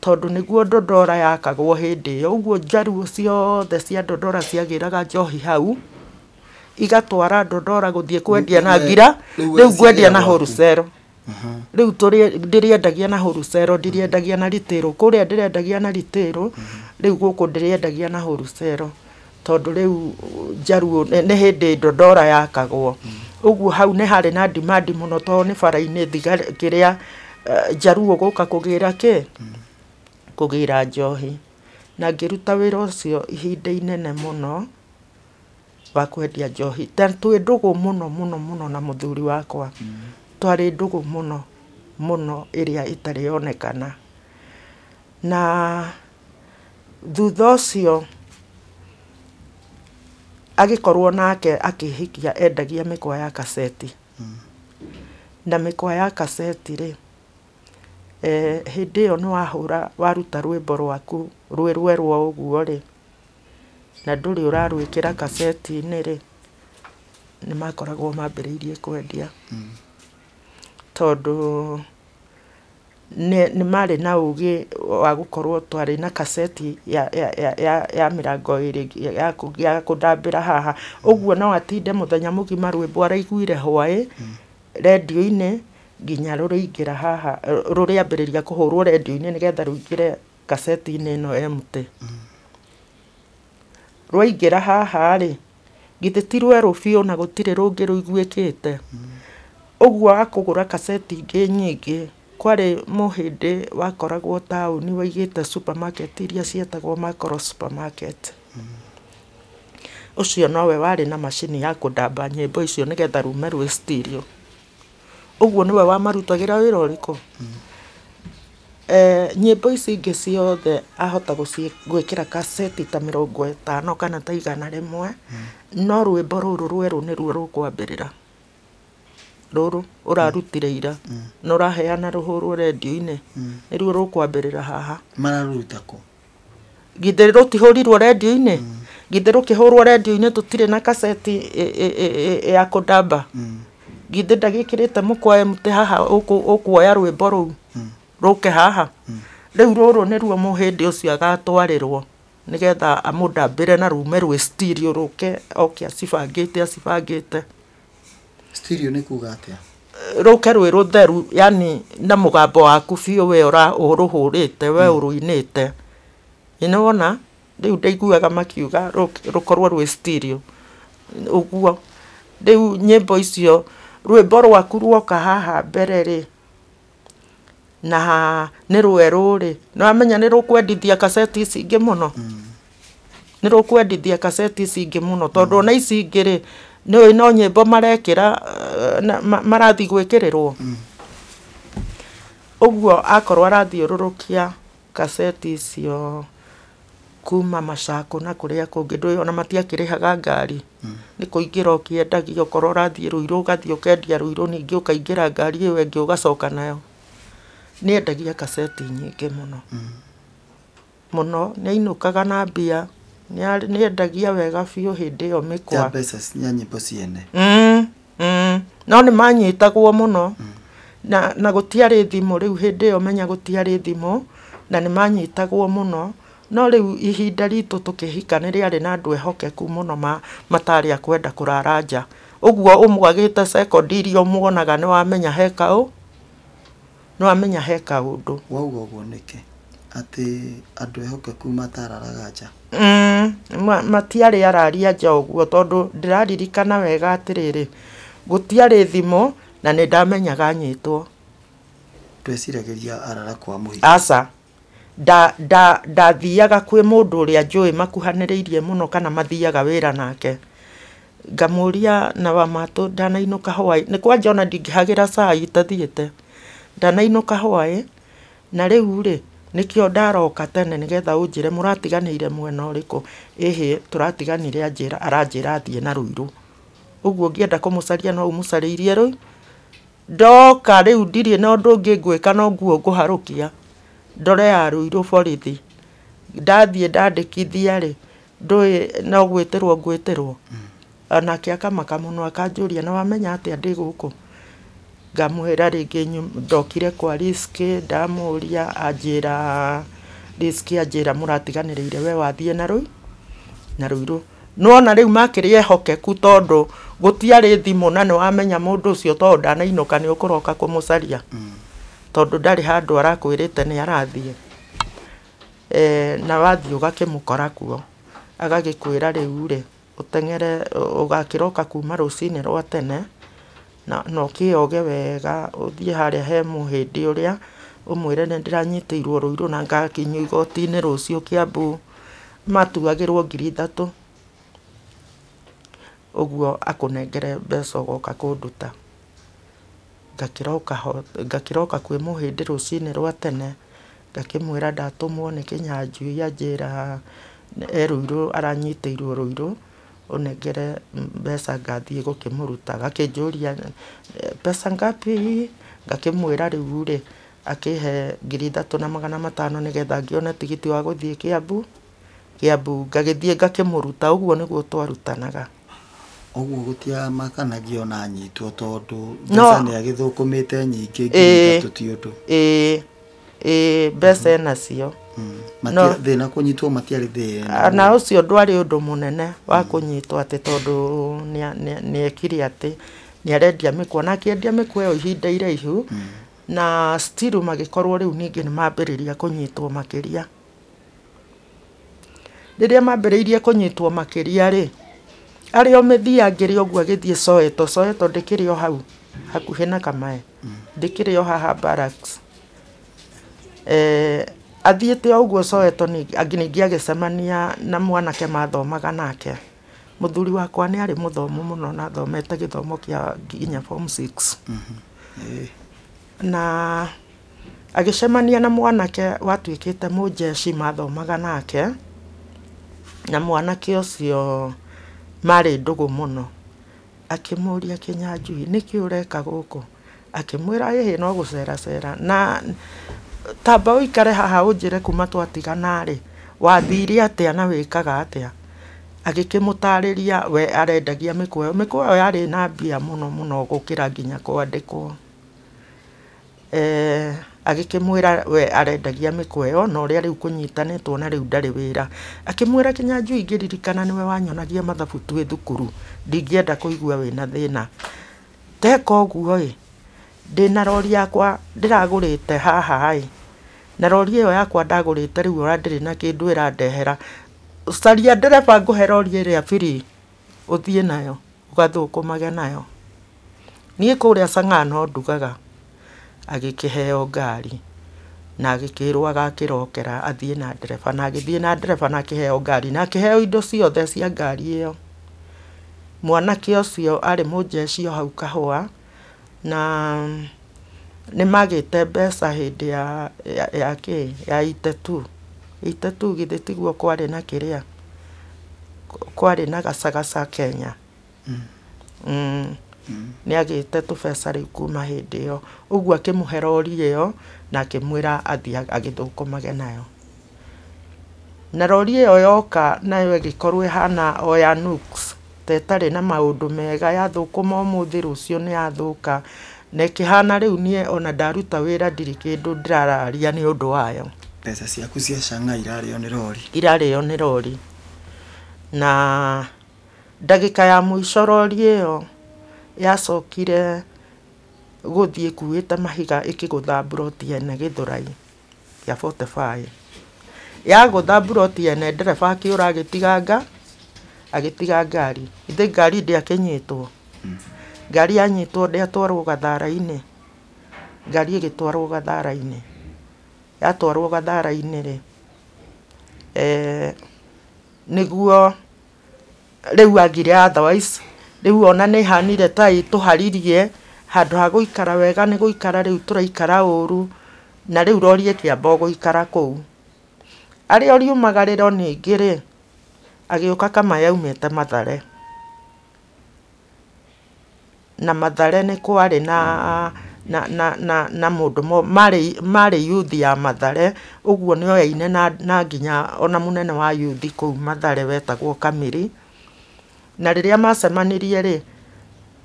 Tondũ nĩguo Dodora yakagwo hĩndĩ ĩyo. Ũguo njaruo ciothe cia Dodora ciagĩraga njohi hau, igatwara Dodora gũthiĩ kwendia na ngira, rĩu ngwendia na wholesale. Rĩu ndĩrĩendagia na wholesale, ndĩrĩendagia na retail. Kũrĩa ndĩrendagia na retail, rĩu gũkũ ndĩrĩendagia na wholesale. Tondũ rĩu njaruo nĩ hĩndĩ Dodora yakagwo. Ũguo hau nĩ harĩ na demand mũno tondũ nĩ bara-inĩ kĩrĩa njaruo gũka kũgĩra kĩ? Kũgĩra njohi. Na ngĩruta wĩra ũcio ihinda inene mũno wa kwendia njohi. Ta twĩ ndũgũ mũno mũno mũno na mũthuri wakwa. Twarĩ ndũgũ mũno mũno ĩrĩa ĩtarĩ yonekana. Na thutha ũcio agĩkorwo nake akĩhikia endagia mĩkwa ya kaseti. Na mĩkwa ya kaseti rĩ, hĩndĩ ĩyo nĩ wahũra waruta rwĩmbo rwaku rwĩ rwerũ ũguo rĩ, na ndũrĩ ũrarwĩkĩra kaseti-inĩ rĩ, nĩ makoragwo mambĩrĩirie kwendia. Tondũ nĩ marĩ na ũgĩ wa gũkorwo twarĩ na kaseti ya mĩrango ĩrĩ ya kũndambĩra haha. Ũguo no atinde mũthenya mũgima rwĩmbo araiguire hwaĩ rendio-inĩ nginya rũrĩingĩra haha, rũrĩambĩrĩria kũhũrwo rendio-inĩ nĩgetha rũingĩre kaseti-inĩ ĩno empty. Rwaingĩra haha rĩ, githĩ ti rwerũ biũ na gũtirĩ rũngĩ rũiguĩkĩte. Ũguo akũgũra kaseti ingĩ nyingĩ, kwarĩ mũhĩndĩ wakoragwo taũni waigĩte supermarket iria cietagwo Makoro supermarket. Ũcio nowe warĩ na macini ya kũndamba nyĩmbo icio nĩgetha rume rwĩ stereo. Ũguo nĩwe wamarutagĩra wĩra ũrĩkũ? Nyĩmbo ici ingĩ ciothe ahota gwĩkĩra kaseti ta 50 kana ta 100, no rwĩmbo rũrũ rwerũ nĩruo rũkwambĩrĩra. Rũrũ ũrarutire ira, na ũraheana rũhũrwo rendio-inĩ, nĩruo rũkwambĩrĩra haha. Mararuta kũ? Githĩ rũtihũrirwo rendio-inĩ? Githĩ rũkĩhũrwo rendio-inĩ tũtirĩ na kaseti ya kũndamba? Githĩ ndagĩkĩrĩte mũkwa empty haha ũkuoya rwĩmbo rũu rũke haha? Rĩu rũrũ nĩruo mũhĩndĩ ũcio agatwarĩrwo nĩgetha amũndambĩre na rume rwĩ stereo rũke oke acibangĩte. Stereo nĩ kuga atĩa? Rũke rwĩ rũtheru, yani na mũgambo waku biũ we ũrũhũrĩte, we ũrũinĩte. Nĩwona? Rĩu ndaiguaga makiuga rũkorwo rwĩ stereo. Ũguo rĩu nyĩmbo icio rwĩmbo rwaku ruoka haha mbere rĩ, na nĩ rwerũ rĩ, nĩwamenya nĩ rũkwendithia kaseti ici ingĩ mũno. Nĩ rũkwendithia kaseti ici ingĩ mũno tondũ ona ici ingĩ rĩ, nĩũĩ no nyĩmbo marekĩra marathiĩ gwĩkĩrĩrwo. Ũguo akorwo arathiũrũrũkia kaseti icio kuma Macakũ na kũrĩa kũngĩ, ndũĩ ona matiakĩrĩhaga ngari. Nĩ kũingĩra ũkĩendagia, okorwo ũrathiĩ Ruiru ũgathiĩ ũkendia Ruiru, ningĩ ũkaingĩra ngari ĩyo ĩngĩ ũgacoka nayo. Nĩendagia kaseti nyingĩ mũno. Mũno, nĩainũkaga na mbia, nĩendagia wega biũ hĩndĩ ĩyo mĩkwa. Mbeca cia nyĩmbo ciene. No nĩ manyitagwo mũno. Na gũtiarĩ thimũ rĩu hĩndĩ ĩyo menya gũtiarĩ thimũ, na nĩ manyitagwo mũno. No rĩu ihinda ritũ tũkĩhika nĩ rĩarĩ na andũ ehokeku mũno matarĩ a kwenda kũrara nja. Ũguo ũmwagĩte sekondi iria ũmuonaga nĩwamenya he kaũ, nĩwamenya he kaũndũ. Wauga ũguo nĩkĩ? Atĩ andũ ehokeku matararaga nja? Matiarĩ araria nja ũguo tondũ ndĩraririkana wega atĩrĩrĩ, gũtiarĩ thimũ na nĩ ndamenyaga nyitwo. Ndweciragĩria arara kwa mũhiki? Aca. Ndathiaga kwĩ mũndũ ũrĩa njũĩ makuhanĩrĩirie mũno kana mathiaga wĩra nake. Ngamũria na wa matũ ndanainũka hwaĩ, nĩ kwanja ona ndingĩhagĩra cai itathiĩte. Ndanainũka hwaĩ, na rĩu rĩ, nĩkĩo ndaroka tene nĩgetha ũnjĩre mũratiganĩire mwena ũrĩkũ. Ĩhĩ, tũratiganire aranjĩra athiĩ na Ruiru. Ũguo ũngĩenda kũmũcaria no ũmũcarĩirie rĩu. Ndoka rĩu ndirĩ na ũndũ ũngĩ ngwĩka no nguo ngũharũkia. Ndore ya Ruiru borithi. Ndathiĩ ndandĩkithia rĩ, ndũĩ no gwĩtĩrwo ngwĩtĩrwo. Onake akamaka mũno akanjũria nĩ wamenya atĩa ndĩ gũkũ. Ngamwĩra rĩngĩ ndokire kwa Riski, ndamũria anjĩra Riski anjĩra mũratiganĩrĩire we wathiĩ na rũi na Ruiru. Nĩwona rĩu makĩrĩ ehokeku tondũ gũtiarĩ thimũ na nĩwamenya mũndũ ũcio tondũ ndanainũka nĩ ũkũroka kũmũcaria. Tondũ ndarĩ handũ arakwĩrĩte nĩ arathiĩ. Na wathiĩ ũgakĩmũkora kuo. Agagĩkwĩra rĩu rĩ, ũteng'ere ũgakĩroka kuma rũcinĩ rwa tene na ũkĩoge wega ũthiĩ harĩa he mũhĩndĩ ũrĩa ũmwĩre nĩ ndĩranyitĩirwo Ruiru na ngakinyio igoti-inĩ rũciũ Kiambu matuagĩrwo 3,000. Ũguo akũnengere mbeca ũgoka kũnduta. Ngakĩroka kwĩ mũhĩndĩ rũcinĩ rwa tene ngakĩmwĩra ndatũmwo nĩ Kĩnyanjui anjĩra e Ruiru aranyitĩirwo Ruiru ũnengere mbeca ngathiĩ gũkĩmũruta. Agakĩnjũria pesa ngapi? Ngakĩmwĩra rĩu rĩ akĩhe 3,500 nĩgetha ngĩone tigiti wa gũthiĩ Kiambu. Kiambu ngagĩthiĩ ngakĩmũruta ũguo nĩguo twarutanaga. Ũguo gũtiamakanagia ona anyitwo tondũ mbeca nĩ agĩthũkũmĩte nyingĩ 3,000 ti ũndũ. Ĩĩ mbeca enacio. Thĩna kũnyitwo matiarĩ thĩna. Na ũcio ndwarĩ ũndũ mũnene wa kũnyitwo atĩ tondũ nĩekire atĩ nĩarendia mĩkwa na akĩendia mĩkwa ĩyo ihinda iraihu na still magĩkorwo rĩu ningĩ nĩmambĩrĩria kũnyitwo makĩria. Rĩrĩa mambĩrĩirie kũnyitwo makĩria rĩ, arĩ o mĩthiangĩre ũguo agĩthiĩ Soweto. Soweto ndĩkĩrĩ o hau hakuhĩ na Kamae, ndĩkĩrĩ o haha barracks. Athiĩte o ũguo Soweto ningĩ agĩcemania na mwanake mathomaga nake. Mũthuri wakwa nĩ arĩ mũthomu mũno na athomete gĩthomo kĩa nginya form 6. Na agĩcemania na mwanake watuĩkĩte mũnjeci mathomaga nake, na mwanake ũcio marĩ ndũgũ mũno. Akĩmũria Kĩnyanjui nĩkĩ ũreka gũkũ? Akĩmwĩra ĩhĩ no gũceracera na tamba ũikare haha ũnjĩre kuma twatigana rĩ, wathire atĩa na wĩkaga atĩa? Agĩkĩmũtarĩria we arendagia mĩkwa ĩyo. Mĩkwa ĩyo yarĩ na mbia mũno mũno gũkĩra nginya kwandĩkwo. Agĩkĩmwĩra we arendagia mĩkwa ĩyo na ũrĩa rĩu kũnyitanĩtwo na rĩu ndarĩ wĩra. Akĩmwĩra Kĩnyanjui ngĩririkana nĩwe wanyonagia mathabu twĩ thukuru, ndingĩenda kũigua wĩna thĩna. Teka ũguo ĩ, ndĩna rori yakwa ndĩragũrĩte haha ĩ, na rori ĩyo yakwa ndagũrĩte rĩu ona ndĩrĩ na kĩndũ ĩrandehera. Caria ndereba ngũhe rori ĩrĩa free ũthiĩ nayo ũgathũkũmage nayo. Niĩ kũrĩa Chang'aa no ndugaga. Agĩkĩheo ngari na agĩkĩrwo agakĩrokera athiĩ na ndereba na agĩthiĩ na ndereba na akĩheo ngari na akĩheo indo ciothe cia ngari ĩyo. Mwanake ũcio arĩ mũnjeci o hau Kahũa na nĩmagĩte mbeca hĩndĩ ya kĩ ya 82. 82 githĩ tiguo kwarĩ na kĩrĩa kwarĩ na gacagaca Kenya. Nĩagĩte tũbeca rĩu kuma hĩndĩ ĩyo. Ũguo akĩmũhe rori ĩyo na akĩmwĩra athiĩ agĩthũkũmage nayo. Na rori ĩyo yoka nayo ĩgĩkorwo ĩhana o ya Nux, ta ĩtarĩ na maũndũ mega, yathũkũma ũmũthĩ rũciũ nĩ yathũka. Na ĩkĩhana rĩu niĩ ona ndaruta wĩra ndirĩ kĩndũ ndĩrararia nĩ ũndũ wayo. Mbeca ciaku cia Chang'aa irarĩo nĩ rori. Irarĩo nĩ rori. Na ndagĩka ya mũico rori ĩyo yacokire gũthiĩ ĩkuĩte mahiga ĩkĩgũtha mburoti ene Gĩthũrai ya 45. Yagũtha mburoti ene ndereba akĩũra agĩtiga ngari. Ithĩ ngari ndĩakĩnyitwo? Ngari yanyitwo ndĩatwarwo gathara-inĩ. Ngari ĩgĩtwarwo gathara-inĩ. Yatwarwo gathara-inĩ rĩ, nĩguo rĩu agire otherwise rĩu ona nĩ ĩhanire ta ĩtũharirie handũ ha gũikara wega nĩ gũikara rĩu tũraikara ũru na rĩu rori ĩkĩamba o gũikara kũu. Arĩa o riumagarĩro ningĩ rĩ, agĩũka Kamae aumĩte Mathare. Na Mathare nĩ kwarĩ na mũndũ marĩ youth ya Mathare ũguo nĩoyaine na nginya ona mũnene wa youth kũu Mathare wetagwo Kamiri. Na rĩrĩa macemanirie rĩ,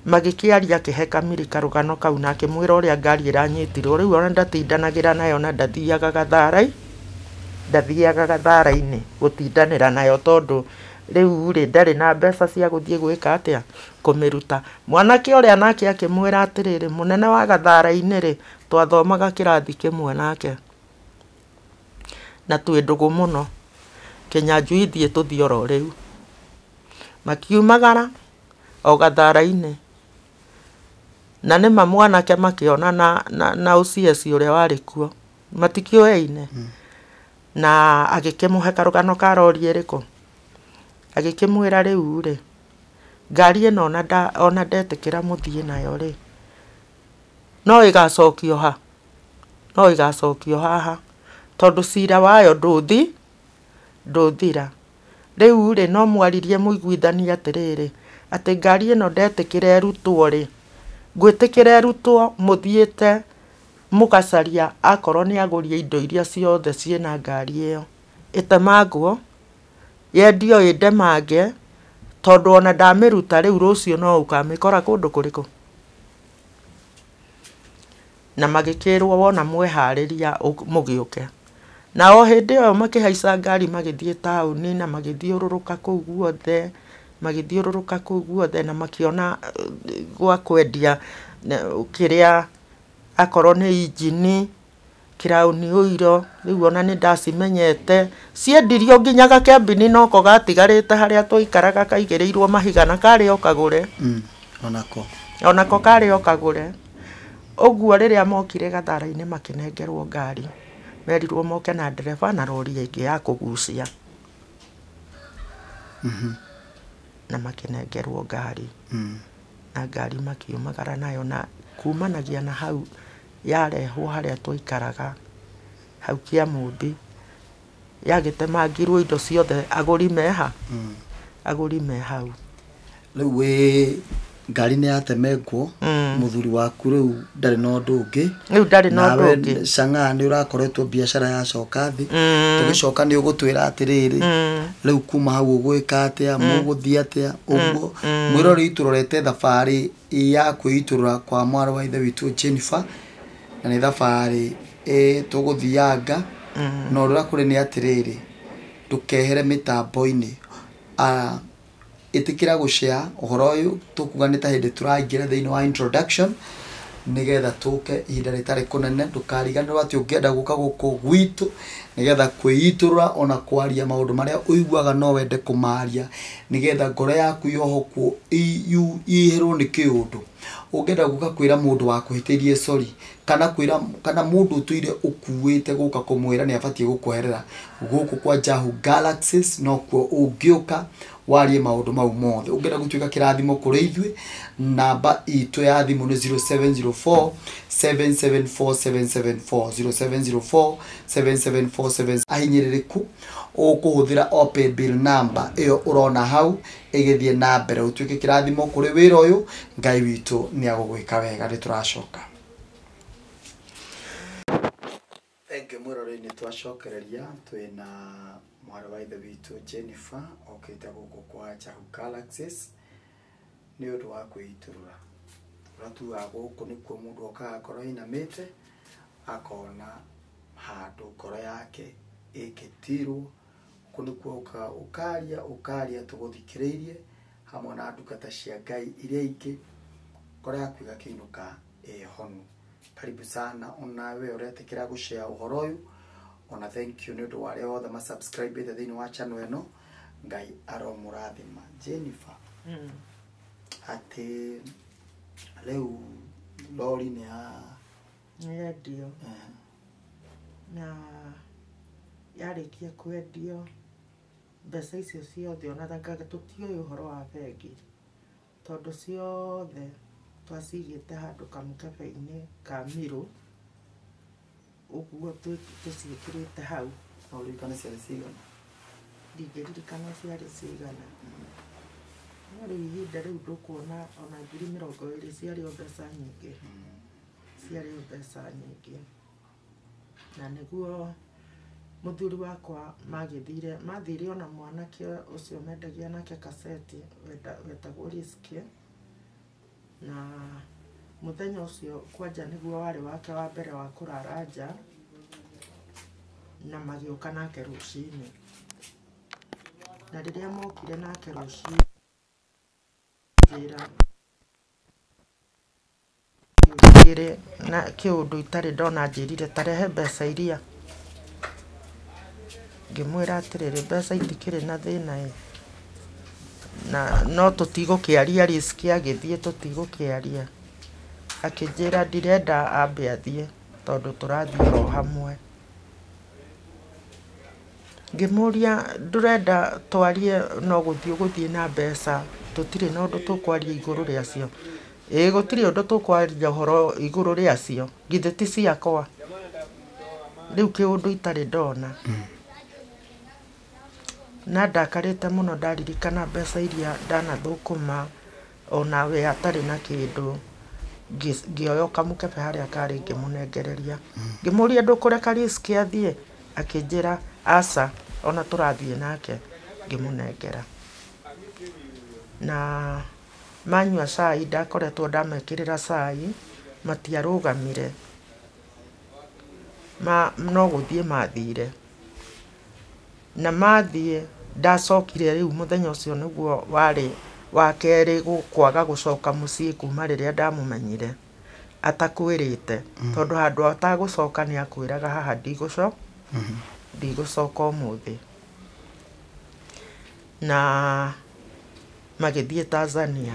Magĩkĩaria akĩhe Kamiri karũgano kau na akĩmwĩra ũrĩa ngari ĩranyitirwo. Rĩu ona ndatindanagĩra nayo na ndathiaga gatharai, ndathiaga gathara-inĩ gũtindanĩra nayo tondũ rĩu rĩ ndarĩ na mbeca cia gũthiĩ gwĩka atĩa, kũmĩruta. Mwanake ũrĩa nake akĩmwĩra atĩrĩrĩ, mũnene wa gathara-inĩ rĩ, twathomaga kĩrathi kĩmwe nake na twĩ ndũgũ mũno, Kĩnyanjui thiĩ tũthiĩ oro rĩu. Makiumagara o gathara-inĩ na nĩma mwanake makĩona na OCS ũrĩa warĩ kuo matikĩũyaine. Na agĩkĩmũhe karũgano ka rori ĩrĩkũ, agĩkĩmwĩra rĩu rĩ ngari ĩno ona ndetĩkĩra mũthiĩ nayo rĩ, no ĩgacokio ha, no ĩgacokio haha tondũ cira wayo ndũthira. Rĩu rĩ no mwaririe mũiguithanie atĩrĩrĩ, atĩ ngari ĩno ndetĩkĩra ĩrutwo rĩ, ngwĩtĩkĩra ĩrutwo mũthiĩte mũgacaria akorwo nĩ agũri indo iria ciothe ciĩna ngari ĩyo, ĩtemangwo yendio ĩndemange, tondũ ona ndamĩruta rĩu rũciũ no ũkamĩkora kũndũ kũrĩkũ. Na magĩkĩrwo wona mweharĩria mũgĩũke. Na o hĩndĩ ĩyo makĩhaica ngari magĩthiĩ taũni na magĩthiũrũrũka kũu guothe, magĩthiũrũrũka kũu guothe na makĩona gwa kwendia kĩrĩa akorwo nĩ injini, Crown Oil, rĩu ona nĩ ndacimenyete. Ciendirio nginya gakembini noko gatigarĩte harĩa twaikaraga kaigĩrĩirwo mahiga na karĩ o kagũre. Onako. Onako karĩ o kagũre. Ũguo rĩrĩa mokire gathara-inĩ makĩnengerwo ngari, merirwo moke na ndereba na rori ĩngĩ ya kũgucia. Na makĩnengerwo ngari. Na ngari makiumagara nayo na kumanagia na hau yarehwo harĩa twaikaraga hau Kĩamũmbi, yagĩtemangirwo indo ciothe agũri meha, agũri me hau. Rĩu wĩ ngari nĩ yatemengwo, mũthuri waku rĩu ndarĩ na ũndũ ũngĩ. Rĩu ndarĩ na ũndũ ũngĩ. Nawe Chang'aa nĩ ũrakoretwo biacara yacoka thĩ. Tũgĩcoka nĩ ũgũtwĩra atĩrĩrĩ, rĩu kuma hau ũgwĩka atĩa, mũgũthiĩ atĩa, ũguo. Mwĩroreri tũrorete thabarĩ ya kwĩitũrũra kwa mwarĩ wa ithe witũ Jennifer, na nĩ thabarĩ tũgũthianga. Na ũrĩa kũrĩ nĩ atĩrĩrĩ, ndũkehere mĩtambo-inĩ. Ĩtĩkĩra gũshare ũhoro ũyũ, tũkuga nĩ ta hĩndĩ tũraingĩra thĩinĩ wa introduction, nĩgetha tũke ihinda rĩtarĩ kũnene. Ndũkariganĩrwo atĩ ũngĩenda gũka gũkũ gwitũ nĩgetha kwĩitũrũra ona kwaria maũndũ marĩa ũiguaga no wende kũmaria, nĩgetha ngoro yaku yohokwo ihĩrwo nĩ kĩũndũ. Ũngĩenda gũka kwĩra mũndũ wakũhĩtĩirie sorry, kana kwĩra kana mũndũ ũtũire ũkuĩte gũka kũmwĩra nĩ abatiĩ gũkweherera, gũkũ kwa Jahu Galaxies nokuo ũngĩũka warie maũndũ mau mothe. Ũngĩenda gũtuĩka kĩrathimo kũrĩ ithuĩ, namba itũ ya thimũ nĩ 0704 774 774, 0704 7747. Ahinyĩrĩrĩku ũkũhũthĩra o paybill number ĩyo ũrona hau ĩgĩthiĩ na mbere, ũtuĩke kĩrathimo kũrĩ wĩra ũyũ. Ngai witũ nĩ agũgwĩka wega. Nĩ tũracoka. Thank you mwĩroreri, nĩ twacokereria twĩna mwarĩ wa ithe witũ Jennifer okĩte gũkũ kwa Jahu Galaxies nĩ ũndũ wa kwĩitũrũra. Ũrĩa tugaga gũkũ nĩkuo mũndũ okaga akorwo ainamĩte akona handũ ngoro yake ĩngĩtirwo. Gũkũ nĩkuo ũkaga ũkaria ũkaria tũgũthikĩrĩirie hamwe na ndungata cia Ngai iria ingĩ, ngoro yaku ĩgakĩinũka ĩhonu. Karibu sana onawe ũretĩkĩra gũshare ũhoro ũyũ. Ona thank you nĩ ũndũ wa arĩa othe masubscribĩte thĩinĩ wa channel ĩno. Ngai aromũrathima. Jennifer, atĩ rĩu lori nĩ ya Nĩyendio. Na yarĩkia kwendio mbeca icio ciothe ona tũtiũĩ ũhoro wa bengi, tondũ ciothe twacigĩte handũ kamũkebe-inĩ ka mirũ ũguo tũciĩkĩrĩte hau. No ũririkane ciarĩ cigana? Ndingĩririkana ciarĩ cigana. No rĩu ihinda rĩu ndũkuona ona 20,000 ciarĩ o mbeca nyingĩ. Ciarĩ o mbeca nyingĩ. Na nĩguo mũthuri wakwa magĩthire, mathire ona mwanake ũcio mendagia nake kaseti wetagwo Riski. Na mũthenya ũcio kwanja nĩguo warĩ wake wa mbere wa kũrara nja, na magĩũka nake rũcinĩ. Na rĩrĩa mokire nake rũcinĩ njĩra kĩrĩ na kĩũndũ itarĩ ndona, anjĩrire tarehe mbeca iria. Ngĩmwĩra atĩrĩrĩ, mbeca itikĩrĩ na thĩna ĩ, na no tũtigũkĩaria risk agĩthiĩ tũtigũkĩaria. Akĩnjĩra ndirenda ambe athiĩ tondũ tũrathiĩ oro hamwe. Ngĩmũria ndũrenda twarie no gũthiĩ ũgũthiĩ na mbeca, tũtirĩ na ũndũ tũkwaria igũrũ rĩacio. Ĩĩ gũtirĩ ũndũ tũkwaria ũhoro igũrũ rĩacio, githĩ ti ciakwa. Rĩu kĩũndũ itarĩ ndona. Na ndakarĩte mũno ndaririkana mbeca iria ndanathũkũma onawe atarĩ na kĩndũ. Ngĩoya kamũkebe harĩa karĩ ngĩmũnengereria. Ngĩmũria ndũkũreka risk athiĩ, akĩnjĩra aca, ona tũrathiĩ nake. Ngĩmũnengera. Na manyua cai, ndakoretwo ndamekĩrĩra cai, matiarũgamire. No gũthiĩ mathire. Na mathiĩ ndacokire rĩu mũthenya ũcio nĩguo warĩ wa kerĩ kwaga gũcoka mũciĩ kuma rĩrĩa ndamũmenyire atakwĩrĩte, tondũ handũ atagũcoka nĩ akwĩraga haha ndigũcoka ũmũthĩ. Na magĩthiĩ Tanzania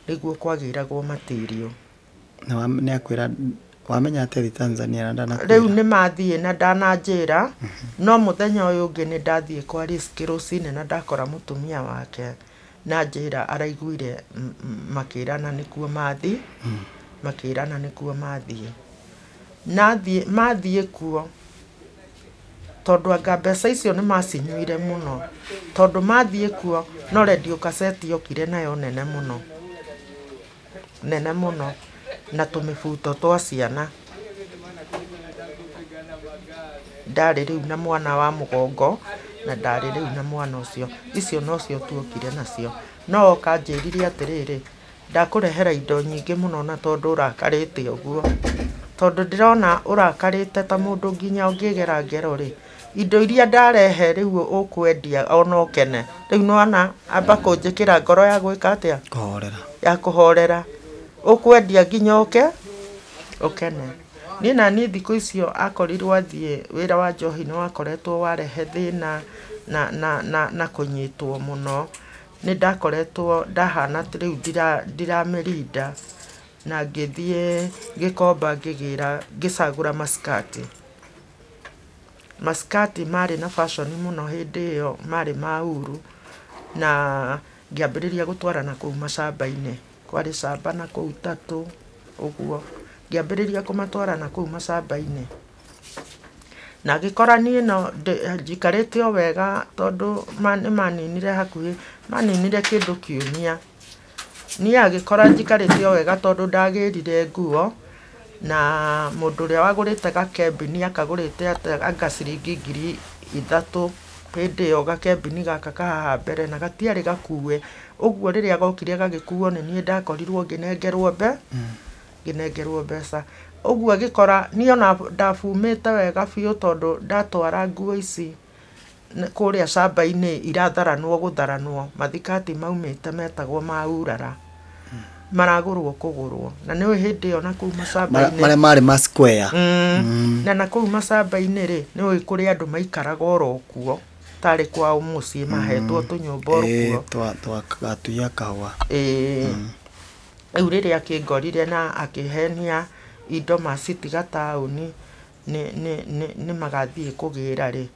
nĩguo kwagĩragwo matirio. Na nĩ akwĩra wamenya atĩa athiĩ Tanzania na ndanakwĩra? Rĩu nĩ mathiĩ na ndananjĩra, no mũthenya ũyũ ũngĩ nĩ ndathiĩ kwa Risk rũcinĩ na ndakora mũtumia wake na njĩra araiguire makĩrana nĩkuo mathiĩ, makĩrana nĩkuo mathiĩ. Na mathiĩ kuo tondũ anga mbeca icio nĩ macinyuire mũno, tondũ mathiĩ kuo no radio cassette yokire nayo nene mũno, nene mũno, na tũmĩbuto twa ciana. Ndarĩ rĩu na mwana wa mũgongo na ndarĩ rĩu na mwana ũcio, icio nocio tuokire nacio. No oka anjĩrire atĩrĩrĩ, ndakũrehera indo nyingĩ mũno na tondũ ũrakarĩte ũguo, tondũ ndĩrona ũrakarĩte ta mũndũ nginya ũngĩgera ngero rĩ, indo iria ndarehe rĩu ũkwendia ona ũkene. Rĩu nĩwona amba kũnjĩkĩra ngoro ya gwĩka atĩa? Kũhorera. Ya kũhorera. Ũkwendia nginya ũke ũkene. Niĩ na niĩ thikũ icio akorirwo athiĩ wĩra wa njohi nĩ wakoretwo warehe thĩna na kũnyitwo mũno. Nĩ ndakoretwo ndahana rĩu ndiramĩrinda, na ngĩthiĩ Gĩkomba ngĩgĩra ngĩcagũra maskati. Maskati marĩ na fashion mũno hĩndĩ ĩyo, marĩ ma uru, na ngĩambĩrĩria gũtwara na kũu macamba-inĩ. Kwarĩ camba na kũu Tatũ ũguo, ngĩambĩrĩria kũmatwara na kũu macamba-inĩ. Na ngĩkora niĩ no njikarĩte o wega tondũ nĩ maninire hakuhĩ, maninire kĩndũ kiumia. Niĩ agĩkora njikarĩte o wega tondũ ndagĩrire nguo, na mũndũ ũrĩa wagũrĩte gakembini akagũrĩte anga ciringi 3,000 hĩndĩ ĩyo, gakembini gaka ka haha mbere, na gatiarĩ gakue. Ũguo rĩrĩa gokire gagĩkuo nĩ niĩ ndakorirwo ngĩnengerwo mbeca. Ũguo agĩkora niĩ ona ndabumĩte wega biũ tondũ ndatwara nguo ici kũrĩa camba-inĩ iratharanwo gũtharanwo, mathikati maumĩte metagwo ma urara, maragũrwo kũgũrwo. Na nĩũĩ hĩndĩ ĩyo na kũu macamba-inĩ marĩa marĩ ma square. Na kũu macamba-inĩ rĩ, nĩũĩ kũrĩ andũ maikaraga oro kuo, tarĩ kwao mũciĩ mahetwo tũnyũmba oro kuo. Twatuia kahũa. Rĩu rĩrĩa akĩngorire na akĩhenia indo macitiga taũni nĩ magathiĩ kũgĩra rĩ,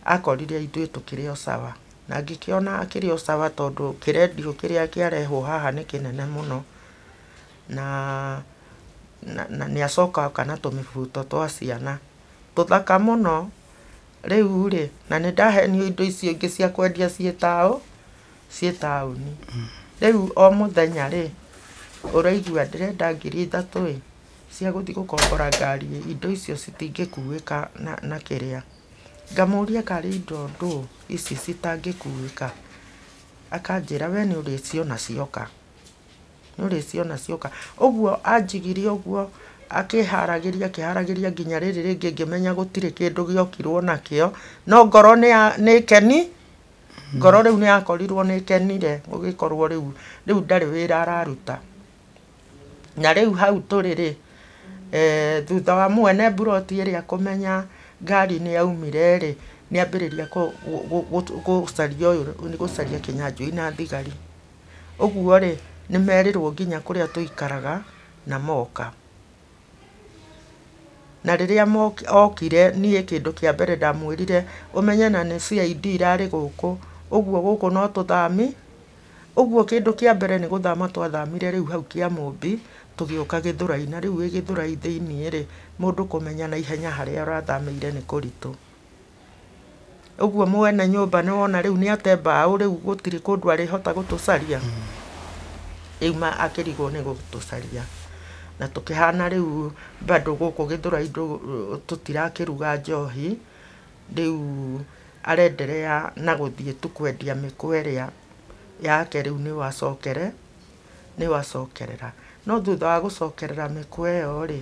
akorire ithuĩ tũkĩrĩ o sawa. Na ngĩkĩona akĩrĩ o sawa tondũ kĩrendio kĩrĩa kĩarehwo haha nĩ kĩnene mũno. Na nĩ acoka oka na tũmĩbuto twa ciana tũthaka mũno. Rĩu rĩ, na nĩ ndahenio indo icio ingĩ cia kwendia ciĩ taũni. Rĩu o mũthenya rĩ, ũraigua ndĩrenda 3,000 ĩ cia gũthiĩ gũkombora ngari, indo icio citingĩkuĩka na kĩrĩa. Ngamũria karĩ indo ndũ ici citangĩkuĩka, akanjĩra we nĩ ũrĩciona cioka. Nĩ ũrĩciona cioka. Ũguo anjigire ũguo akĩharagĩria akĩharagĩria nginya rĩrĩ rĩngĩ ngĩmenya gũtirĩ kĩndũ gĩokirwo nakĩo, no ngoro nĩ keni, ngoro rĩu nĩ yakorirwo nĩ ĩkenire, gũgĩkorwo rĩu ndarĩ wĩra araruta. Na rĩu hau tũrĩ rĩ, thutha wa mwene mburoti ĩrĩa kũmenya ngari nĩ yaumire rĩ, nĩ ambĩrĩria gũcaria ũyũ, nĩ gũcaria Kĩnyanjui na thigari. Ũguo rĩ, nĩ merirwo nginya kũrĩa tũikaraga na moka. Na rĩrĩa okire niĩ kĩndũ kĩa mbere ndamwĩrire ũmenye na nĩ CID irarĩ gũkũ, ũguo gũkũ no tũthami, ũguo kĩndũ kĩa mbere nĩ gũthama twathamire rĩu hau Kĩamũmbi tũgĩũka Gĩthũrai, na rĩu wĩ Gĩthũrai thĩiniĩ rĩ, mũndũ kũmenya na ihenya harĩa ũrathamĩire nĩ kũritũ. Ũguo mwene nyũmba nĩ wona rĩu nĩ ate mbaũ rĩu gũtirĩ kũndũ arĩhota gũtũcaria. Rĩu akĩrigwo nĩ gũtũcaria. Na tũkĩhana rĩu bado gũkũ Gĩthũrai tũtirakĩruga njohi, rĩu arenderea na gũthiĩ tu kwendia mĩkwa ĩrĩa yake rĩu nĩ wacokerera. No thutha wa gũcokerera mĩkwa ĩyo rĩ,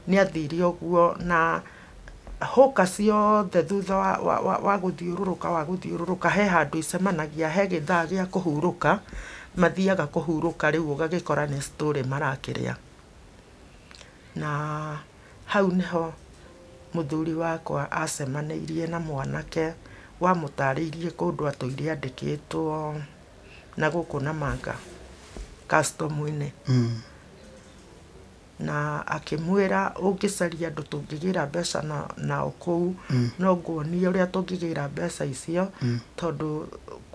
nĩ athire ũguo na hũka ciothe thutha wa gũthiũrũrũka he handũ icemanagia, he gĩthaa gĩa kũhurũka, mathiaga kũhurũka rĩu ũgagĩkora nĩ story marakĩrĩa. Na hau nĩho mũthuri wakwa acemanĩirie na mwanake wamũtarĩirie kũndũ atũire andĩkĩtwo na gũkũ Namanga custom-inĩ. Na akĩmwĩra ũngĩcaria andũ tũngĩgĩra mbeca nao kũu, no nguonie ũrĩa tũngĩgĩra mbeca icio, tondũ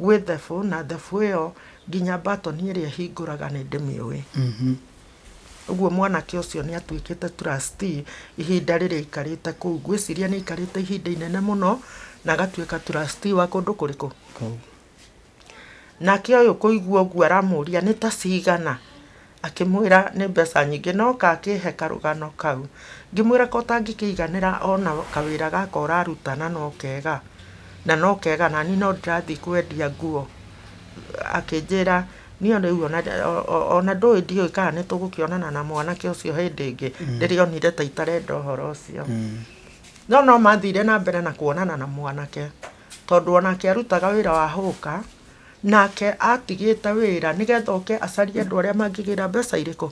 gwĩ thebũ na thebũ ĩyo nginya batoni ĩrĩa ĩhingũraga nĩ ndĩmĩũĩ. Ũguo mwanake ũcio nĩ atuĩkĩte trustee ihinda rĩrĩa aikarĩte kũu, ngwĩciria nĩ aikarĩte ihinda inene mũno na agatuĩka trustee wa kũndũ kũrĩkũ. Nake ũyũ kũigua ũguo aramũria nĩ ta cigana, akĩmwĩra nĩ mbeca nyingĩ, no kakĩhe karũgano kau. Ngĩmwĩra ko ũtangĩkĩiganĩra ona kawĩra gaka ũraruta na no kega, na no kega nani no ndĩrathiĩ kwendia nguo. Akĩnjĩra niĩ rĩu ona ndũĩ ndiũĩ kana nĩ tũgũkĩonana na mwanake ũcio hĩndĩ ĩngĩ, rĩrĩa onire ta itarenda ũhoro ũcio. No mathire na mbere na kuonana na mwanake, tondũ onake arutaga wĩra wa hũka, nake atigĩte wĩra nĩgetha oke acarie andũ arĩa mangĩgĩra mbeca irĩkũ,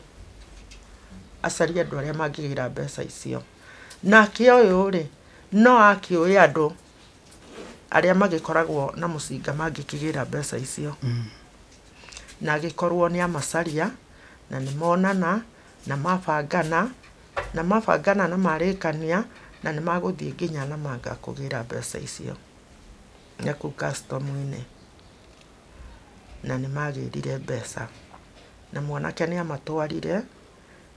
acarie andũ arĩa mangĩgĩra mbeca icio. Nake ũyũ rĩ, no akĩũĩ andũ arĩa magĩkoragwo na mũcinga mangĩkĩgĩra mbeca icio. Na agĩkorwo nĩ amacaria, na nĩ monana, na mabangana, na marĩkania, na nĩ magũthiĩ nginya Namanga kũgĩra mbeca icio na kũu custom-inĩ. Na nĩ magĩrire mbeca. Na mwanake nĩ amatwarire,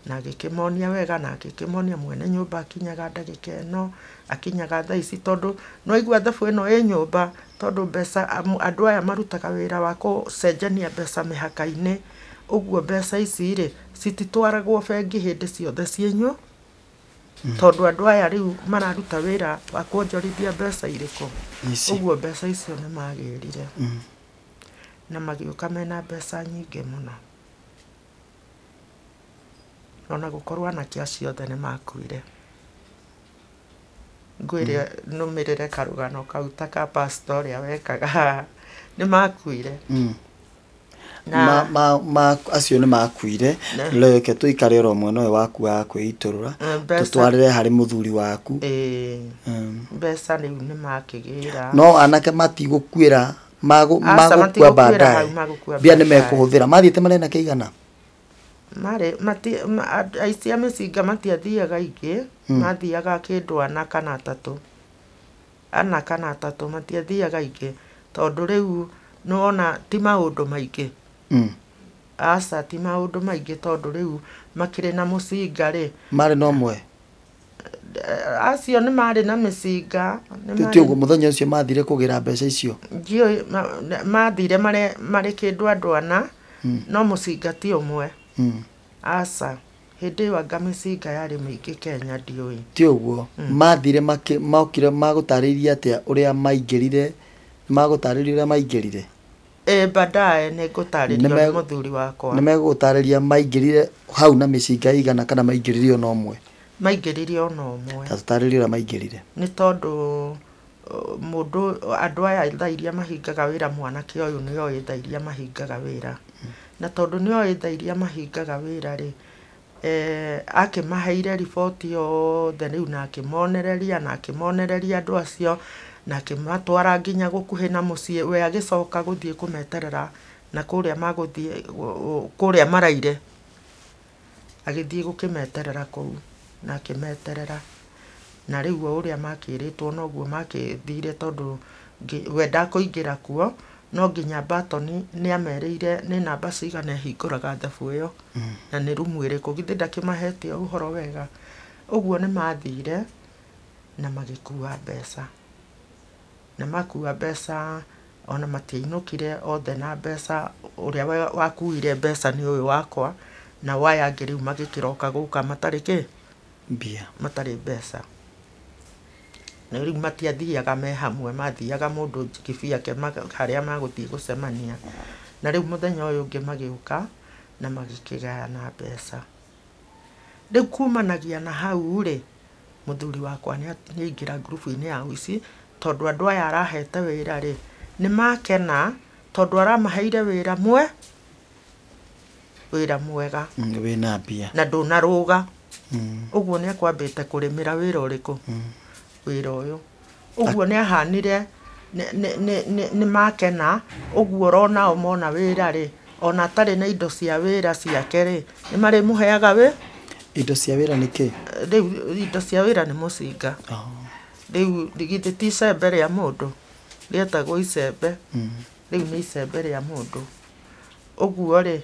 na agĩkĩmonia wega, na agĩkĩmonia mwene nyũmba akinyaga ndagĩka ĩno, akinyaga thaa ici, tondũ no aigua thabu ĩno ĩ nyũmba, tondũ mbeca andũ aya marutaga wĩra wa gũcenjania mbeca mĩhaka-inĩ, ũguo mbeca ici rĩ, cititwaragwo bengi hĩndĩ ciothe ciĩ tondũ andũ aya rĩu mararuta wĩra wa kuonjorithia mbeca irĩkũ. Ũguo mbeca icio nĩ magĩrire. Na magĩũka mena mbeca nyingĩ mũno. Ona gũkorwo anake acio othe nĩ makuire. Ngwĩre nũmĩrĩre karũgano kau ta ka pastor ũrĩa wekaga, nĩ makuire. Na acio nĩ makuire, reke tũikare oro mwena ũyũ waku wa kwĩitũrũra, tũtwarĩre harĩ mũthuri waku. Mbeca rĩu nĩ makĩgĩra. No anake matigũkuĩra, magũkua baadaye. Mbia nĩ mekũhũthĩra. Mathiĩte marĩ na kĩigana? Marĩ aici a mĩcinga matiathiaga aingĩ, mathiaga kĩndũ ana kana atatũ. Ana kana atatũ matiathiaga aingĩ, tondũ rĩu nĩwona ti maũndũ maingĩ. Aca ti maũndũ maingĩ, tondũ rĩu makĩrĩ na mũcinga rĩ. Marĩ na ũmwe? Acio nĩ marĩ na mĩcinga. Ti ũguo mũthenya ũcio mathire kũgĩra mbeca icio? Ndiũĩ, mathire marĩ kĩndũ andũ ana, no mũcinga ti ũmwe. Aca, hĩndĩ ĩyo anga mĩcinga yarĩ mĩingĩ Kenya ndiũĩ. Ti ũguo, mathire mokire magũtarĩirie atĩa ũrĩa maingĩrire, magũtarĩirie ũrĩa maingĩrire? Baadaye nĩ ngũtarĩrio nĩ mũthuri wakwa. Nĩ megũgũtarĩria maingĩrire hau na mĩcinga igana kana maingĩrire ona ũmwe? Maingĩrire ona ũmwe. Ta tũtarĩrie ũrĩa maingĩrire. Nĩ tondũ mũndũ andũ aya thaa iria mahingaga wĩra mwanake ũyũ nĩ oĩ thaa iria mahingaga wĩra. Na tondũ nĩ oĩ thaa iria mahingaga wĩra rĩ, akĩmaheire riboti yothe rĩu na akĩmonereria na akĩmonereria andũ acio na akĩmatwara nginya gũkuhĩ na mũciĩ. We agĩcoka gũthiĩ kũmeterera na kũrĩa magũthiĩ kũrĩa maraire, agĩthiĩ gũkĩmeterera kũu na akĩmeterera. Na rĩu o ũrĩa makĩrĩtwo noguo makĩthire tondũ we ndakũingĩra kuo no nginya Barton nĩ amerĩire nĩ namba cigana ĩhingũraga thabu ĩyo na nĩ rumu ĩrĩkũ, githĩ ndakĩmahete ũhoro wega. Ũguo nĩ mathire na magĩkua mbeca, na makua mbeca ona matiainũkire othe na mbeca. Ũrĩa wakuire mbeca nĩ ũyũ wakwa, na aya angĩ rĩu magĩkĩroka gũka matarĩ kĩ? Mbia. Matarĩ mbeca. Na rĩu matiathiaga me hamwe, mathiaga mũndũ kibiake harĩa magũthiĩ gũcemania. Na rĩu mũthenya ũyũ ũngĩ magĩũka na magĩkĩgayana mbeca. Rĩu kumanagia na hau rĩ, mũthuri wakwa nĩ aingĩra ngurubu-inĩ ya ũici, tondũ andũ aya arahete wĩra rĩ, nĩ makena tondũ aramaheire wĩra wĩra mwega. Wĩna mbia. Na ndũnarũga. Ũguo nĩ akwambĩte kũrĩmĩra wĩra ũrĩkũ? Wĩra ũyũ. Ũguo nĩ ahanire nĩ makena, ũguo oronao mona wĩra rĩ, ona atarĩ na indo cia wĩra ciake rĩ, nĩ marĩmũheaga wĩ? Indo cia wĩra nĩ kĩ? Rĩu indo cia wĩra nĩ mũcinga. Rĩu githĩ ti icembe rĩa mũndũ, rĩetagwo icembe. Rĩu nĩ icembe rĩa mũndũ. Ũguo rĩ,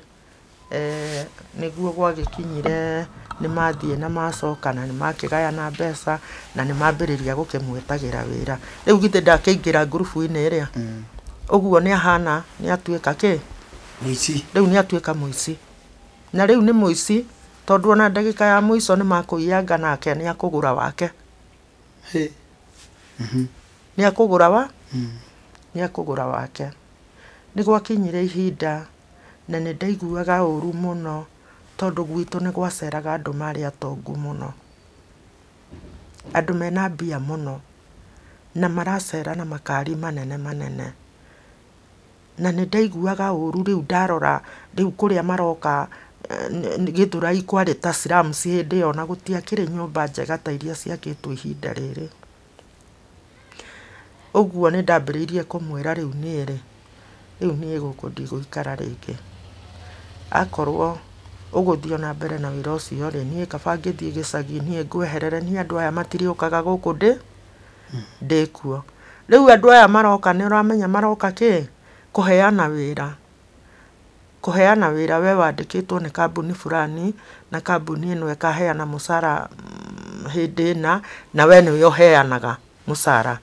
nĩguo gwagĩkinyire nĩ mathiĩ na macoka na nĩ makĩgayana mbeca na nĩ mambĩrĩria gũkĩmwĩtagĩra wĩra. Rĩu githĩ ndakĩingĩra ngurubu-inĩ ĩrĩa? Ũguo nĩ ahana nĩ atuĩka kĩ? Mũici. Rĩu nĩ atuĩka mũici. Na rĩu nĩ mũici tondũ ona ndagĩka ya mũico nĩ makũiyanga nake nĩ akũgũra wake. Nĩ akũgũra wa? Nĩ akũgũra wake. Nĩ gwakinyire ihinda na nĩ ndaiguaga ũru mũno tondũ gwitũ nĩ gwaceraga andũ marĩ atongu mũno, andũ mena mbia mũno na maracera na makari manene manene. Na nĩ ndaiguaga ũru rĩu ndarora rĩu kũrĩa maroka Gĩthũrai kwarĩ ta slums hĩndĩ ĩyo na gũtiakĩrĩ nyũmba njega ta iria ciakĩtwo ihinda rĩrĩ. Ũguo nĩ ndambĩrĩirie kũmwĩra rĩu niĩ rĩ, rĩu niĩ gũkũ ndigũikara rĩngĩ. Akorwo ũgũthiĩ ona mbere na wĩra ũcio rĩ, niĩ kaba ngĩthiĩ gĩcagi niĩ ngweherere, niĩ andũ aya matirĩũkaga gũkũ ndĩkuo. Rĩu andũ aya maroka nĩ ũramenya maroka kĩ? Kũheana wĩra. Kũheana wĩra we wandĩkĩtwo nĩ kambuni fulani na kambuni ĩno ĩkaheana mũcara hĩndĩ ĩna na we nĩwe ũheanaga mũcara.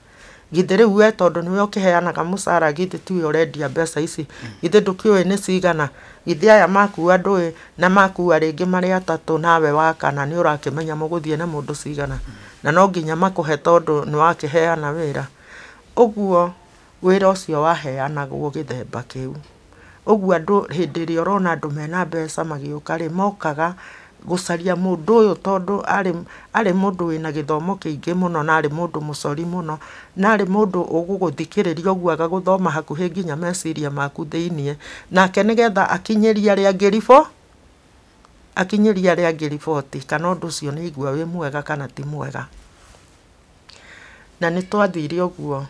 Githĩ rĩu we tondũ nĩwe ũkĩheanaga mũcara githĩ tiwe ũrendia mbeca ici? Githĩ ndũkĩũĩ nĩ cigana? Githĩ aya makua ndũĩ na makua rĩngĩ marĩ atatũ nawe wa kana nĩ ũrakĩmenya mũgũthiĩ na mũndũ cigana? Na no nginya makũhe tondũ nĩ wakĩheana wĩra. Ũguo wĩra ũcio waheanagwo gĩthemba kĩu. Ũguo andũ hĩndĩ ĩrĩa ũrona andũ mena mbeca magĩũka rĩ, mokaga gũcaria mũndũ ũyũ tondũ arĩ mũndũ wĩna gĩthomo kĩingĩ mũno na arĩ mũndũ mũcori mũno na arĩ mũndũ ũgũgũthikĩrĩria ũguo agagũthoma hakuhĩ nginya meciria maku thĩiniĩ, nake nĩgetha akinyĩrie arĩa angĩ akinyĩrie arĩa angĩ riboti kana ũndũ ũcio nĩ aigua wĩ mwega kana ti mwega. Na nĩ twathire ũguo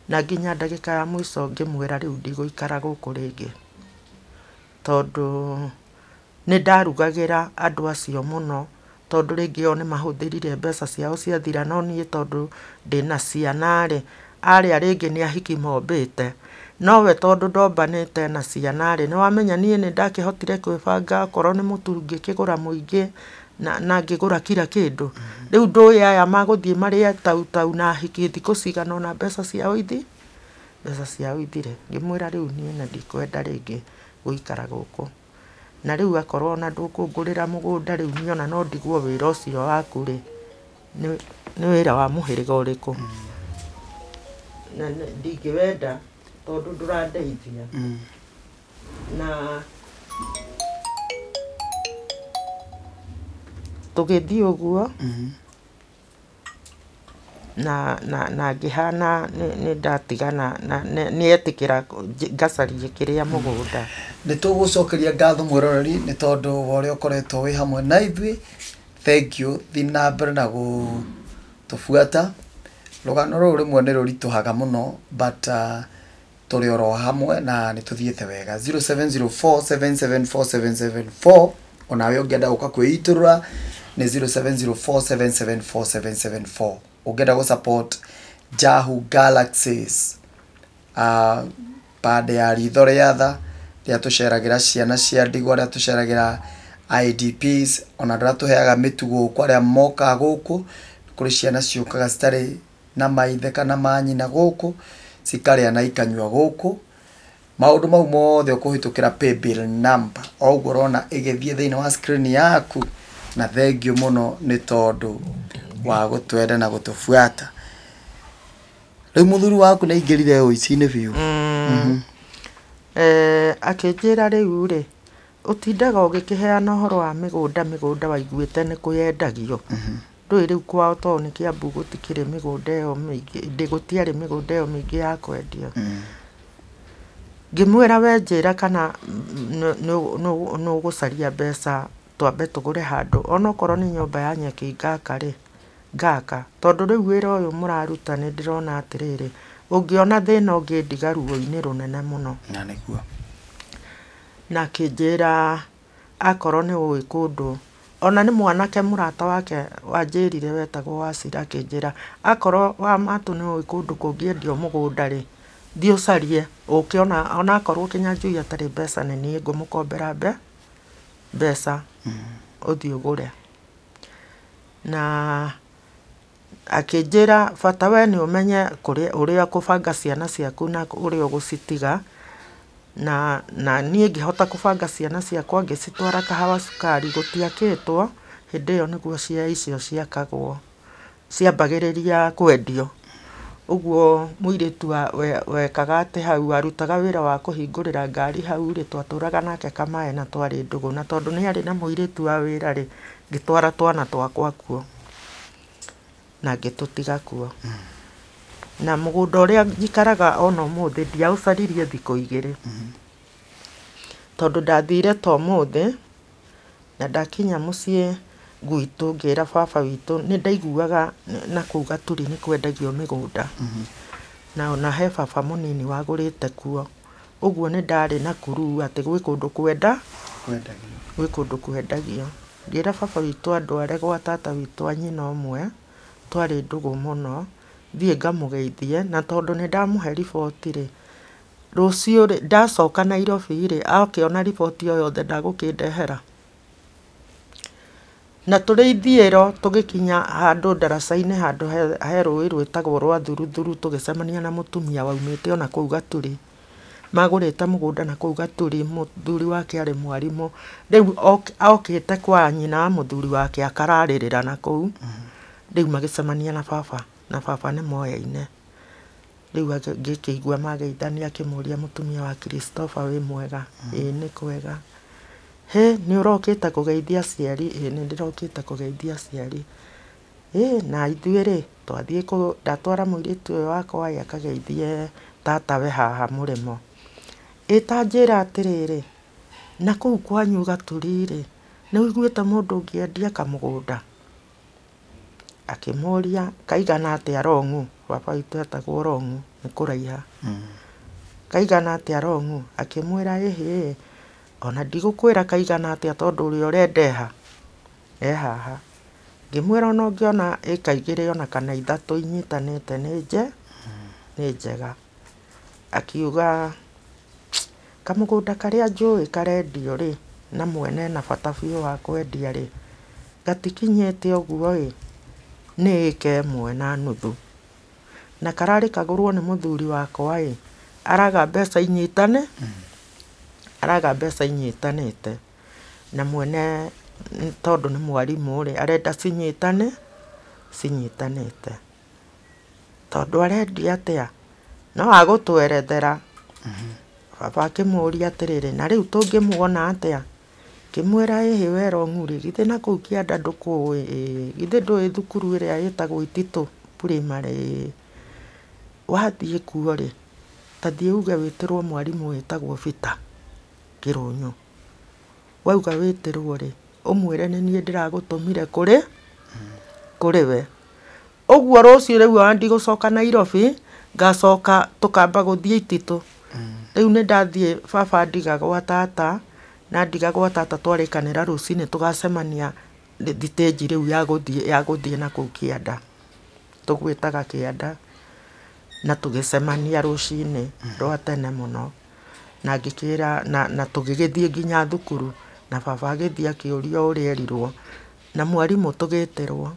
na nginya ndagĩka ya mũico ngĩmwĩra rĩu ndigũikara gũkũ rĩngĩ tondũ nĩ ndarugagĩra andũ acio mũno tondũ rĩngĩ o nĩ mahũthĩrire mbeca ciao ciathira, no niĩ tondũ ndĩna ciana rĩ, arĩa rĩngĩ nĩ ahiki mombĩte, nowe tondũ ndombanĩte na ciana rĩ, nĩ wamenya niĩ nĩ ndakĩhotire kwĩbanga okorwo nĩ mũtu ngĩkĩgũra mũingĩ na ngĩgũra kila kĩndũ. Rĩu ndũĩ aya magũthiĩ marĩe tau tau na ahiki thikũ cigana ũna mbeca ciao ithi? Mbeca ciao ithire. Ngĩmwĩra rĩu niĩ na ndikwenda rĩngĩ gũikara gũkũ. Na rĩu akorwo ona ndũkũngũrĩra mũgũnda rĩu niĩ ona no ndigwo wĩra ũcio waku rĩ, nĩ wĩra wa mũhĩrĩga ũrĩkũ? Na ndingĩwenda. Tondũ ndũrandeithia. Na tũgĩthiĩ ũguo na ngĩhana nĩ ndatigana na nĩ etĩkĩra ngacarie kĩrĩa mũgũnda. Nĩ tũgũcokeria ngatho mwĩroreri nĩ tondũ wa ũrĩa ũkoretwo wĩ hamwe na ithuĩ. Thank you. Thiĩ na mbere na gũtũbuata. Rũgano rũrũ rĩmwe nĩ rũritũhaga mũno but tũrĩ oro hamwe na nĩ tũthiĩte wega. 0704774774 onawe ũngĩenda gũka kwĩitũrũra nĩ 0704774774. Ũngĩenda gũ support Jahu Galaxies pande ya ritho rĩa tha rĩa tũceragĩra ciana cia ndigwa, rĩa tũceragĩra IDPs, ona andũ arĩa tũheaga mĩtu gũkũ arĩa mokaga gũkũ, kũrĩ ciana ciũkaga citarĩ na maithe kana manyina gũkũ, cikarĩa na ikanyua gũkũ. Maũndũ mau mothe ũkũhĩtũkĩra paybill number o ũguo ũrona ĩgĩthiĩ thĩinĩ wa screen yaku. Na thank you mũno nĩ tondũ wa gũtwenda na gũtũbuata. Rĩu mũthuri waku nĩ aingĩrire ũici-inĩ biũ. Akĩnjĩra rĩu rĩ, ũtindaga ũgĩkĩheana ũhoro wa mĩgũnda mĩgũnda waiguĩte nĩ kũyendagio. Ndũĩ rĩu kwao tondũ nĩ Kiambu gũtikĩrĩ mĩgũnda ĩyo mĩingĩ, gũtiarĩ mĩgũnda ĩyo mĩingĩ ya kwendio. Ngĩmwĩra we njĩra kana nĩ ũgũcaria mbeca twambe tũgũre handũ onokorwo nĩ nyũmba ya nyeki ngaka rĩ, ngaka. Tondũ rĩu wĩra ũyũ mũraruta nĩ ndĩrona atĩrĩrĩ, ũngĩona thĩna ũngĩndiga ruo-inĩ rũnene mũno. Na nĩguo. Na akĩnjĩra akorwo nĩ ũĩ kũndũ, ona nĩ mwanake mũrata wake wanjĩrire wetagwo Wacira akĩnjĩra akorwo wa matũ nĩ ũĩ kũndũ kũngĩendio mũgũnda rĩ, thiĩ ũcarie ũke onakorwo Kĩnyanjui atarĩ mbeca nĩ niĩ ngũmũkombera mbeca ũthiĩ ũgũre. Na akĩnjĩra bata we nĩ ũmenye ũrĩa kũbanga ciana ciaku na ũrĩa ũgũcitiga. Na niĩ ngĩhota kũbanga ciana ciakwa ngĩcitwara kahawa cukari gũtiakĩtwo hĩndĩ ĩyo nĩguo cia icio ciakagwo ciambagĩrĩria kwendio. Ũguo mũirĩtu wekaga atĩ hau arutaga wĩra wa kũhingũrĩra ngari hau rĩ, twatũraga nake Kamae na twarĩ ndũgũ, na tondũ nĩ arĩ na mũirĩtu wa wĩra rĩ, ngĩtwara twana twakwa kuo na ngĩtũtiga kuo. Na mũgũnda ũrĩa njikaraga ona ũmũthĩ ndiaũcaririe thikũ igĩrĩ. Tondũ ndathire ta ũmũthĩ na ndakinya mũciĩ gwitũ ngĩra baba witũ nĩ ndaiguaga na kũu Gaturi nĩ kwendagio mĩgũnda. Na ona he baba mũnini wagũrĩte kuo. Ũguo nĩ ndarĩ na kuruu atĩ gwĩ kũndũ gwĩ kũndũ kwendagio. Ngĩra baba witũ andware gwa tata witũ a nyina ũmwe twarĩ ndũgũ mũno, thiĩ ngamũgeithie, na tondũ nĩ ndamũhe riboti rĩ, rũciũ rĩ ndacoka Nairobi rĩ, akĩona riboti o yothe ndagũkĩndehera. Na tũrĩ ithiĩro tũgĩkinya handũ ndaraca-inĩ handũ he rũĩ rwĩtagwo rwa Thuruthuru tũgĩcemania na mũtumia waumĩte ona kũu Gaturi. Magũrĩte mũgũnda na kũu Gaturi, mũthuri wake arĩ mwarimũ. Rĩu okĩte kwa nyina wa mũthuri wake akararĩrĩra na kũu. Rĩu magĩcemania na baba, na baba nĩ moyaine. Rĩu ngĩkĩigua mageithania akĩmũria mũtumia wa Christopher wĩ mwega? Ĩĩ nĩ kwega. Hĩ nĩ ũrokĩte kũgeithia aciari? Ĩĩ nĩ ndĩrokĩte kũgeithia aciari. Ĩ na ithuĩ rĩ, twathiĩ ndatwara mũirĩtu ũyũ wakwa ĩ akageithie tatawe haha mũrĩmo. Ĩ ta njĩra atĩrĩrĩ, na kũu kwanyu Gaturi rĩ, nĩ ũiguĩte mũndũ ũngĩendia kamũgũnda? Akĩmũria kaigana atĩa Rong'u, baba witũ etagwo Rong'u nĩ kũraiha. Kaigana atĩa Rong'u? Akĩmwĩra ĩhĩ, ona ndigũkwĩra kaigana atĩa tondũ ũrĩa ũrenda e haha. Ngĩmwĩra ona ũngĩona ĩka igĩrĩ ona kana ithatũ inyitanĩte nĩ njega. Akiuga kamũgũnda karĩa njũĩ karendio rĩ, na mwene na bata biũ wa kwendia rĩ, gatikinyĩte ũguo ĩ, nĩ ĩka ĩmwe na nuthu. Na kararĩ kagũrwo nĩ mũthuri wakwa ĩ, araga mbeca inyitane, araga mbeca inyitanĩte. Na mwene tondũ nĩ mwarimũ rĩ, arenda cinyitane, cinyitanĩte. Tondũ arendia atĩa? No agũtwerethera Baba akĩmũria atĩrĩrĩ, na rĩu tũngĩmuona atĩa? Ngĩmwĩra ĩhĩ we Rong'u-rĩ, githĩ na kũu kĩanda ndũkũĩ? Ĩĩ. Githĩ ndũĩ thukuru ĩrĩa ĩtagwo Ititũ Primary? Ĩĩ. Wathiĩ kuo-rĩ, ta thiĩ uge wĩtĩrwo mwarimũ wĩtagwo Peter Kĩrũnyũ. Wauga wĩtĩrwo-rĩ, ũmwĩre nĩ niĩ ndĩragũtũmire kũrĩ kũrĩ we. Ũguo rũciũ rĩu ona ndigũcoka Nairobi, ngacoka tũkamba gũthiĩ Ititũ. Rĩu nĩ ndathiĩ baba ndiga gwa tata, na ndiga gwa tata twarĩkanĩra rũcinĩ tũgacemania thitĩnji rĩu ya gũthiĩ na kũu kĩanda. Tũgwĩtaga kĩanda. Na tũgĩcemania rũcinĩ rwa tene mũno. Na ngĩkĩra na tũgĩgĩthiĩ nginya thukuru, na baba agĩthiĩ akĩũria ũrĩa erirwo, na mwarimũ tũgĩtĩrwo.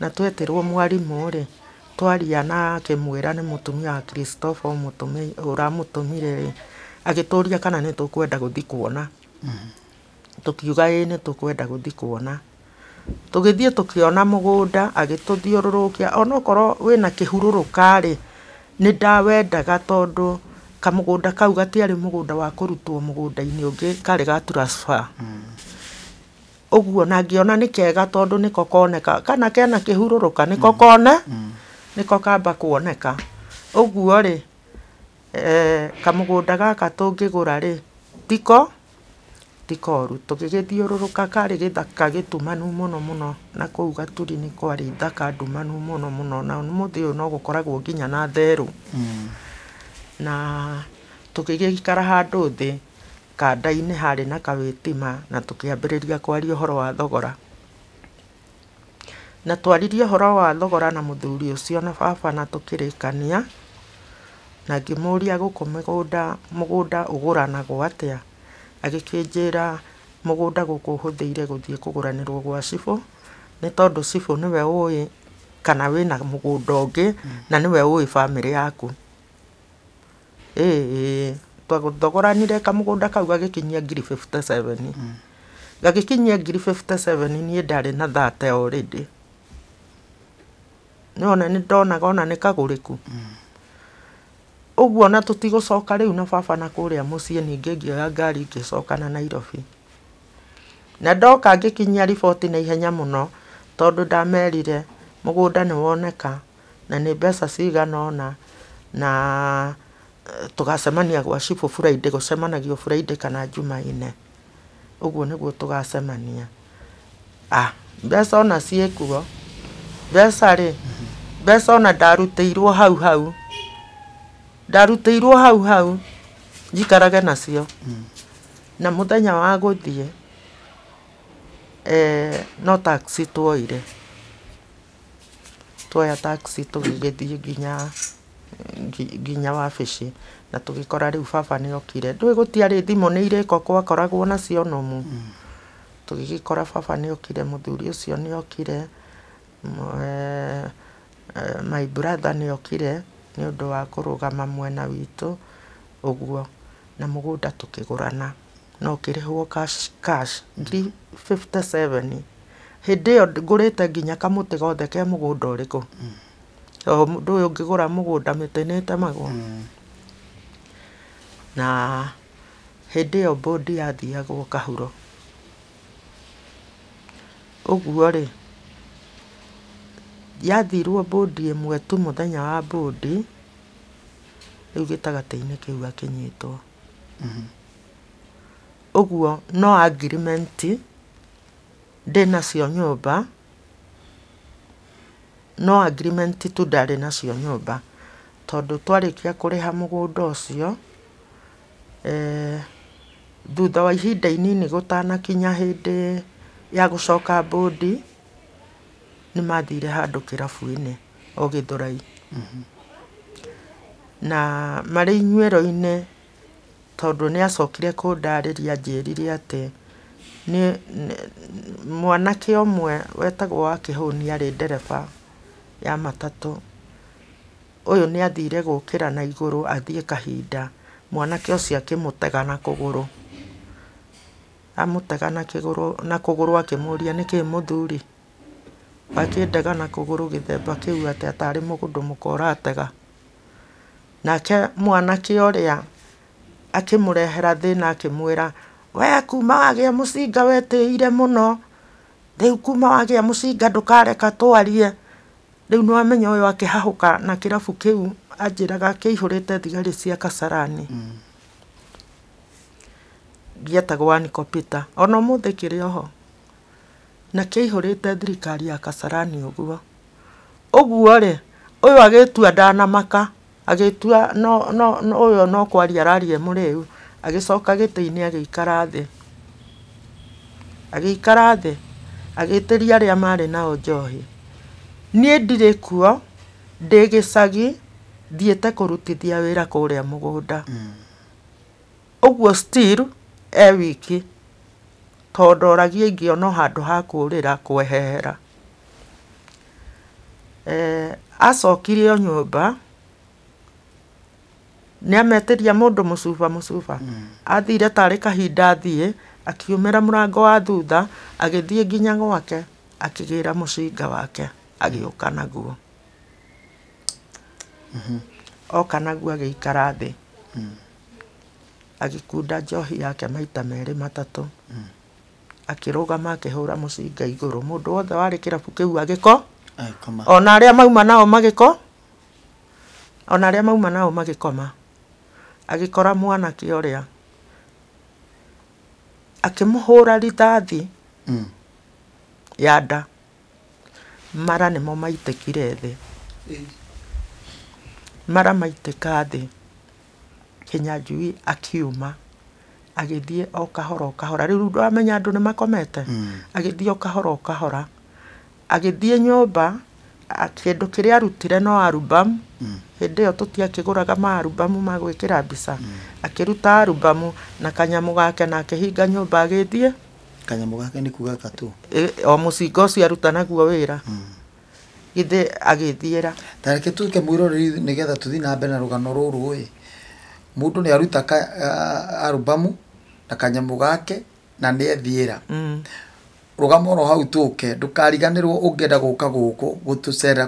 Na twetĩrwo mwarimũ rĩ, twaria na akĩmwĩra nĩ mũtumia wa Christopher ũramũtũmire rĩ, agĩtũria kana nĩ tũkwenda gũthiĩ kuona. Tũkiuga ĩĩ nĩ tũkwenda gũthiĩ kuona. Tũgĩthiĩ tũkĩona mũgũnda, agĩtũthiũrũrũkia, onokorwo wĩna kĩhurũrũka rĩ, nĩ ndawendaga tondũ kamũgũnda kau gatiarĩ mũgũnda wa kũrutwo mũgũnda-inĩ ũngĩ, karĩ ga transfer. Ũguo na ngĩona nĩ kega tondũ nĩko koneka, kana kena kĩhurũrũka nĩko kone, nĩko kamba kuoneka. Ũguo rĩ, kamũgũnda gaka tũngĩgũra rĩ, ti koru. Tũgĩgĩthiũrũrũka karĩ gĩthaka gĩtumanu mũno mũno, na kũu Gaturi nĩ kwarĩ ithaka ndumanu mũno mũno, na ũmũthĩ ũyũ no gũkoragwo nginya na therũ. Na tũgĩgĩikara handũ thĩ kanda-inĩ harĩ na kawĩtima, na tũkĩambĩrĩria kwaria ũhoro wa thogora. Na twaririe ũhoro wa thogora na mũthuri ũcio na baba na tũkĩrĩkania, na ngĩmũria gũkũ mũgũnda ũgũranagwo atĩa. Agĩkĩnjĩra mũgũnda gũkũ ũhũthĩire gũthiĩ kũgũranĩrwo gwa cibũ, nĩ tondũ cibũ nĩwe ũĩ kana wĩna mũgũnda ũngĩ, na nĩwe ũĩ bamĩrĩ yaku. Ĩĩ, twathogoranire kamũgũnda kau gagĩkinyia ngiri 57. Gagĩkinyia ngiri 57 niĩ ndarĩ na 30 already. Nĩwona nĩ ndonaga ona nĩ kagũrĩku. Ũguo na tũtigũcoka rĩu na baba na kũrĩa mũciĩ, ningĩ ngĩoya ngari ngĩcoka na Nairobi. Na ndoka ngĩkinyia riboti na ihenya mũno, tondũ ndamerire mũgũnda nĩ woneka na nĩ mbeca cigana ũna, na tũgacemania gwa cibũ Friday, gũcemanagio Friday kana Jumanne. Ũguo nĩguo tũgacemania. Mbeca ona ciĩkuo. Mbeca rĩ, mbeca ona ndarutĩirwo hau hau. Ndarutĩirwo hau hau njikarage nacio. Na mũthenya wa gũthiĩ, no taxi tuoire. Tuoya taxi tũgĩgĩthiĩ nginya wabici, na tũgĩkora rĩu baba nĩ okire. Ndũĩ gũtiarĩ thimũ nĩ irĩko gwakoragwo nacio nũmu. Tũgĩgĩkora baba nĩ okire, mũthuri ũcio nĩ okire, my brother nĩ okire nĩ ũndũ wa kũrũgama mwena witũ ũguo, na mũgũnda tũkĩgũrana, no ũkĩrĩhwo cash ngiri 57. Hĩndĩ ĩyo ngũrĩte nginya kamũtĩ gothe ke mũgũnda ũrĩkũ. Ndũĩ ũngĩgũra mũgũnda mĩtĩ nĩ ĩtemagwo. Na hĩndĩ ĩyo bũndi yathiagwo kahuro. Ũguo rĩ, yathirwo bũndi ĩmwe tu mũthenya wa bũndi, rĩu gĩtagatĩ-inĩ kĩu akĩnyitwo. Ũguo no agreement ndĩnacio nyũmba, no agreement tu ndarĩ nacio nyũmba, tondũ twarĩkia kũrĩha mũgũnda ũcio, thutha wa ihinda inini gũtanakinya hĩndĩ ya gũcoka bũndi, nĩ mathire handũ kĩrabu-inĩ o Gĩthũrai. Na marĩ inyuĩro-inĩ, tondũ nĩ acokire kũndarĩria anjĩrire atĩ mwanake ũmwe wetagwo Wakĩhũni arĩ ndereba ya matatũ. Ũyũ nĩ athire gũkĩra na igũrũ athiĩ kahinda, mwanake ũcio akĩmũtega na kũgũrũ. Amũtega na kũgũrũ akĩmũria nĩkĩ mũthuri, wakĩndega na kũgũrũ gĩthemba kĩu atĩa tarĩ mũndũ mũka ũratega. Nake mwanake ũrĩa akĩmũrehera thĩna akĩmwĩra, we kuma wagĩa mũcinga wetĩire mũno, rĩu kuma wagĩa mũcinga ndũkareka twarie. Rĩu nĩwamenya ũyũ akĩhahũka na kĩrabu kĩu anjĩraga kĩihũrĩte thigari cia Kasarani. Gĩetagwo Aniko Peter, ona ũmũthĩ kĩrĩ oho, na kĩihũrĩte thirikari ya Kasarani ũguo. Ũguo rĩ, ũyũ agĩtua ndanamaka, agĩtua no no no ũyũ no kwaria araria mũrĩu, agĩcoka gĩtĩ-inĩ agĩikara thĩ. Agĩikara thĩ, agĩtĩria arĩa marĩ nao njohi. Niĩ ndirĩ kuo, ndĩ gĩcagi, thiĩte kũrutithia wĩra kũrĩa mũgũnda. Ũguo still e wiki, tondũ ndoragia ingĩona o handũ ha kũrĩra kwehehera. Acokire o nyũmba, nĩametĩria mũndũ mũcuba mũcuba. Athire tarĩ kahinda athiĩ, akiumĩra mũrango wa thutha, agĩthiĩ nginya gwake, akĩgĩra mũcinga wake, agĩũka naguo. Oka naguo agĩikara thĩ. Agĩkunda njohi yake maita merĩ matatũ. Akĩrũgama akĩhũra mũcinga igũrũ. Mũndũ wothe warĩ kĩrabu kĩu agĩko, Agĩkoma. ona arĩa mauma nao magĩko, ona arĩa mauma nao magĩkoma. Agĩkora mwanake ũrĩa, akĩmũhũra rithathi ya nda. Mara nĩmo maitĩkire thĩ. Mara maitĩka thĩ, Kĩnyanjui akiuma, agĩthiĩ o kahora o kahora. Rĩu ndwamenya andũ nĩ makomete. Agĩthiĩ o kahora o kahora. Agĩthiĩ nyũmba, kĩndũ kĩrĩa arutire no album. Hĩndĩ ĩyo tũtiakĩgũraga ma album ma gwĩkĩra mbica. Akĩruta album na kanyamũ gake na akĩhinga nyũmba agĩthiĩ. Kanyamũ gake nĩ kuga gatũ. O mũcinga ũcio aruta naguo wĩra. Githĩ agĩthiĩra. Ta reke tuĩke mwĩroreri nĩgetha tũthiĩ na mbere na rũgano rũrũ ĩ. Mũndũ nĩ aruta albamu na kanyamũ gake na nĩ ethiĩra. Rũgama oro hau tũke, ndũkariganĩrwo ũngĩenda gũka gũkũ gũtũcera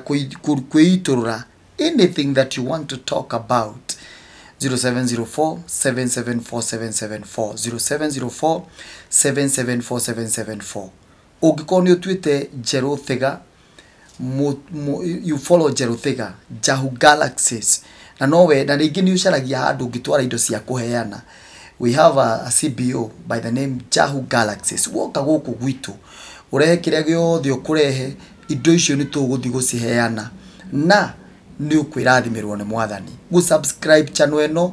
kwĩitũrũra anything that you want to talk about. 0704 774774 0704 774774. Ũngĩkorwo nĩ ũtuĩte Njerũ Thiga, you follow Njerũ Thiga, Jahu Galaxies, na nowe na rĩngĩ nĩ ũcaragia handũ ũngĩtwara indo cia kũheana. We have a CBO by the name Jahu Galaxies. Woka gũkũ gwitũ ũrehe kĩrĩa gĩothe ũkũrehe, indo icio nĩ tũgũthiĩ gũciheana na nĩ ũkwĩrathimĩrwo nĩ Mwathani. Gũ subscribe channel ĩno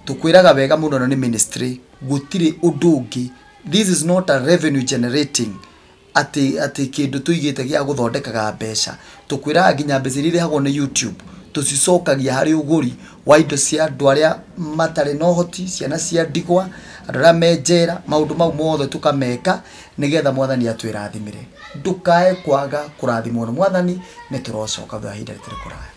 tũkwĩraga wega mũno na nĩ ministry, gũtirĩ ũndũ ũngĩ. This is not a revenue generating atĩ kĩndũ tũigĩte gĩa gũthondekaga mbeca. Tũkwĩraga nginya mbeca iria irĩhagwo nĩ YouTube tũcicokagia harĩ ũgũri wa indo cia andũ arĩa matarĩ na ũhoti, ciana cia ndigwa, andũ arĩa me njera, maũndũ mau mothe tũkameka nĩgetha Mwathani atwĩrathimĩre. Ndũkae kwaga kũrathimwo nĩ Mwathani, nĩ tũrocoka thutha wa ihinda rĩtarĩ kũraya.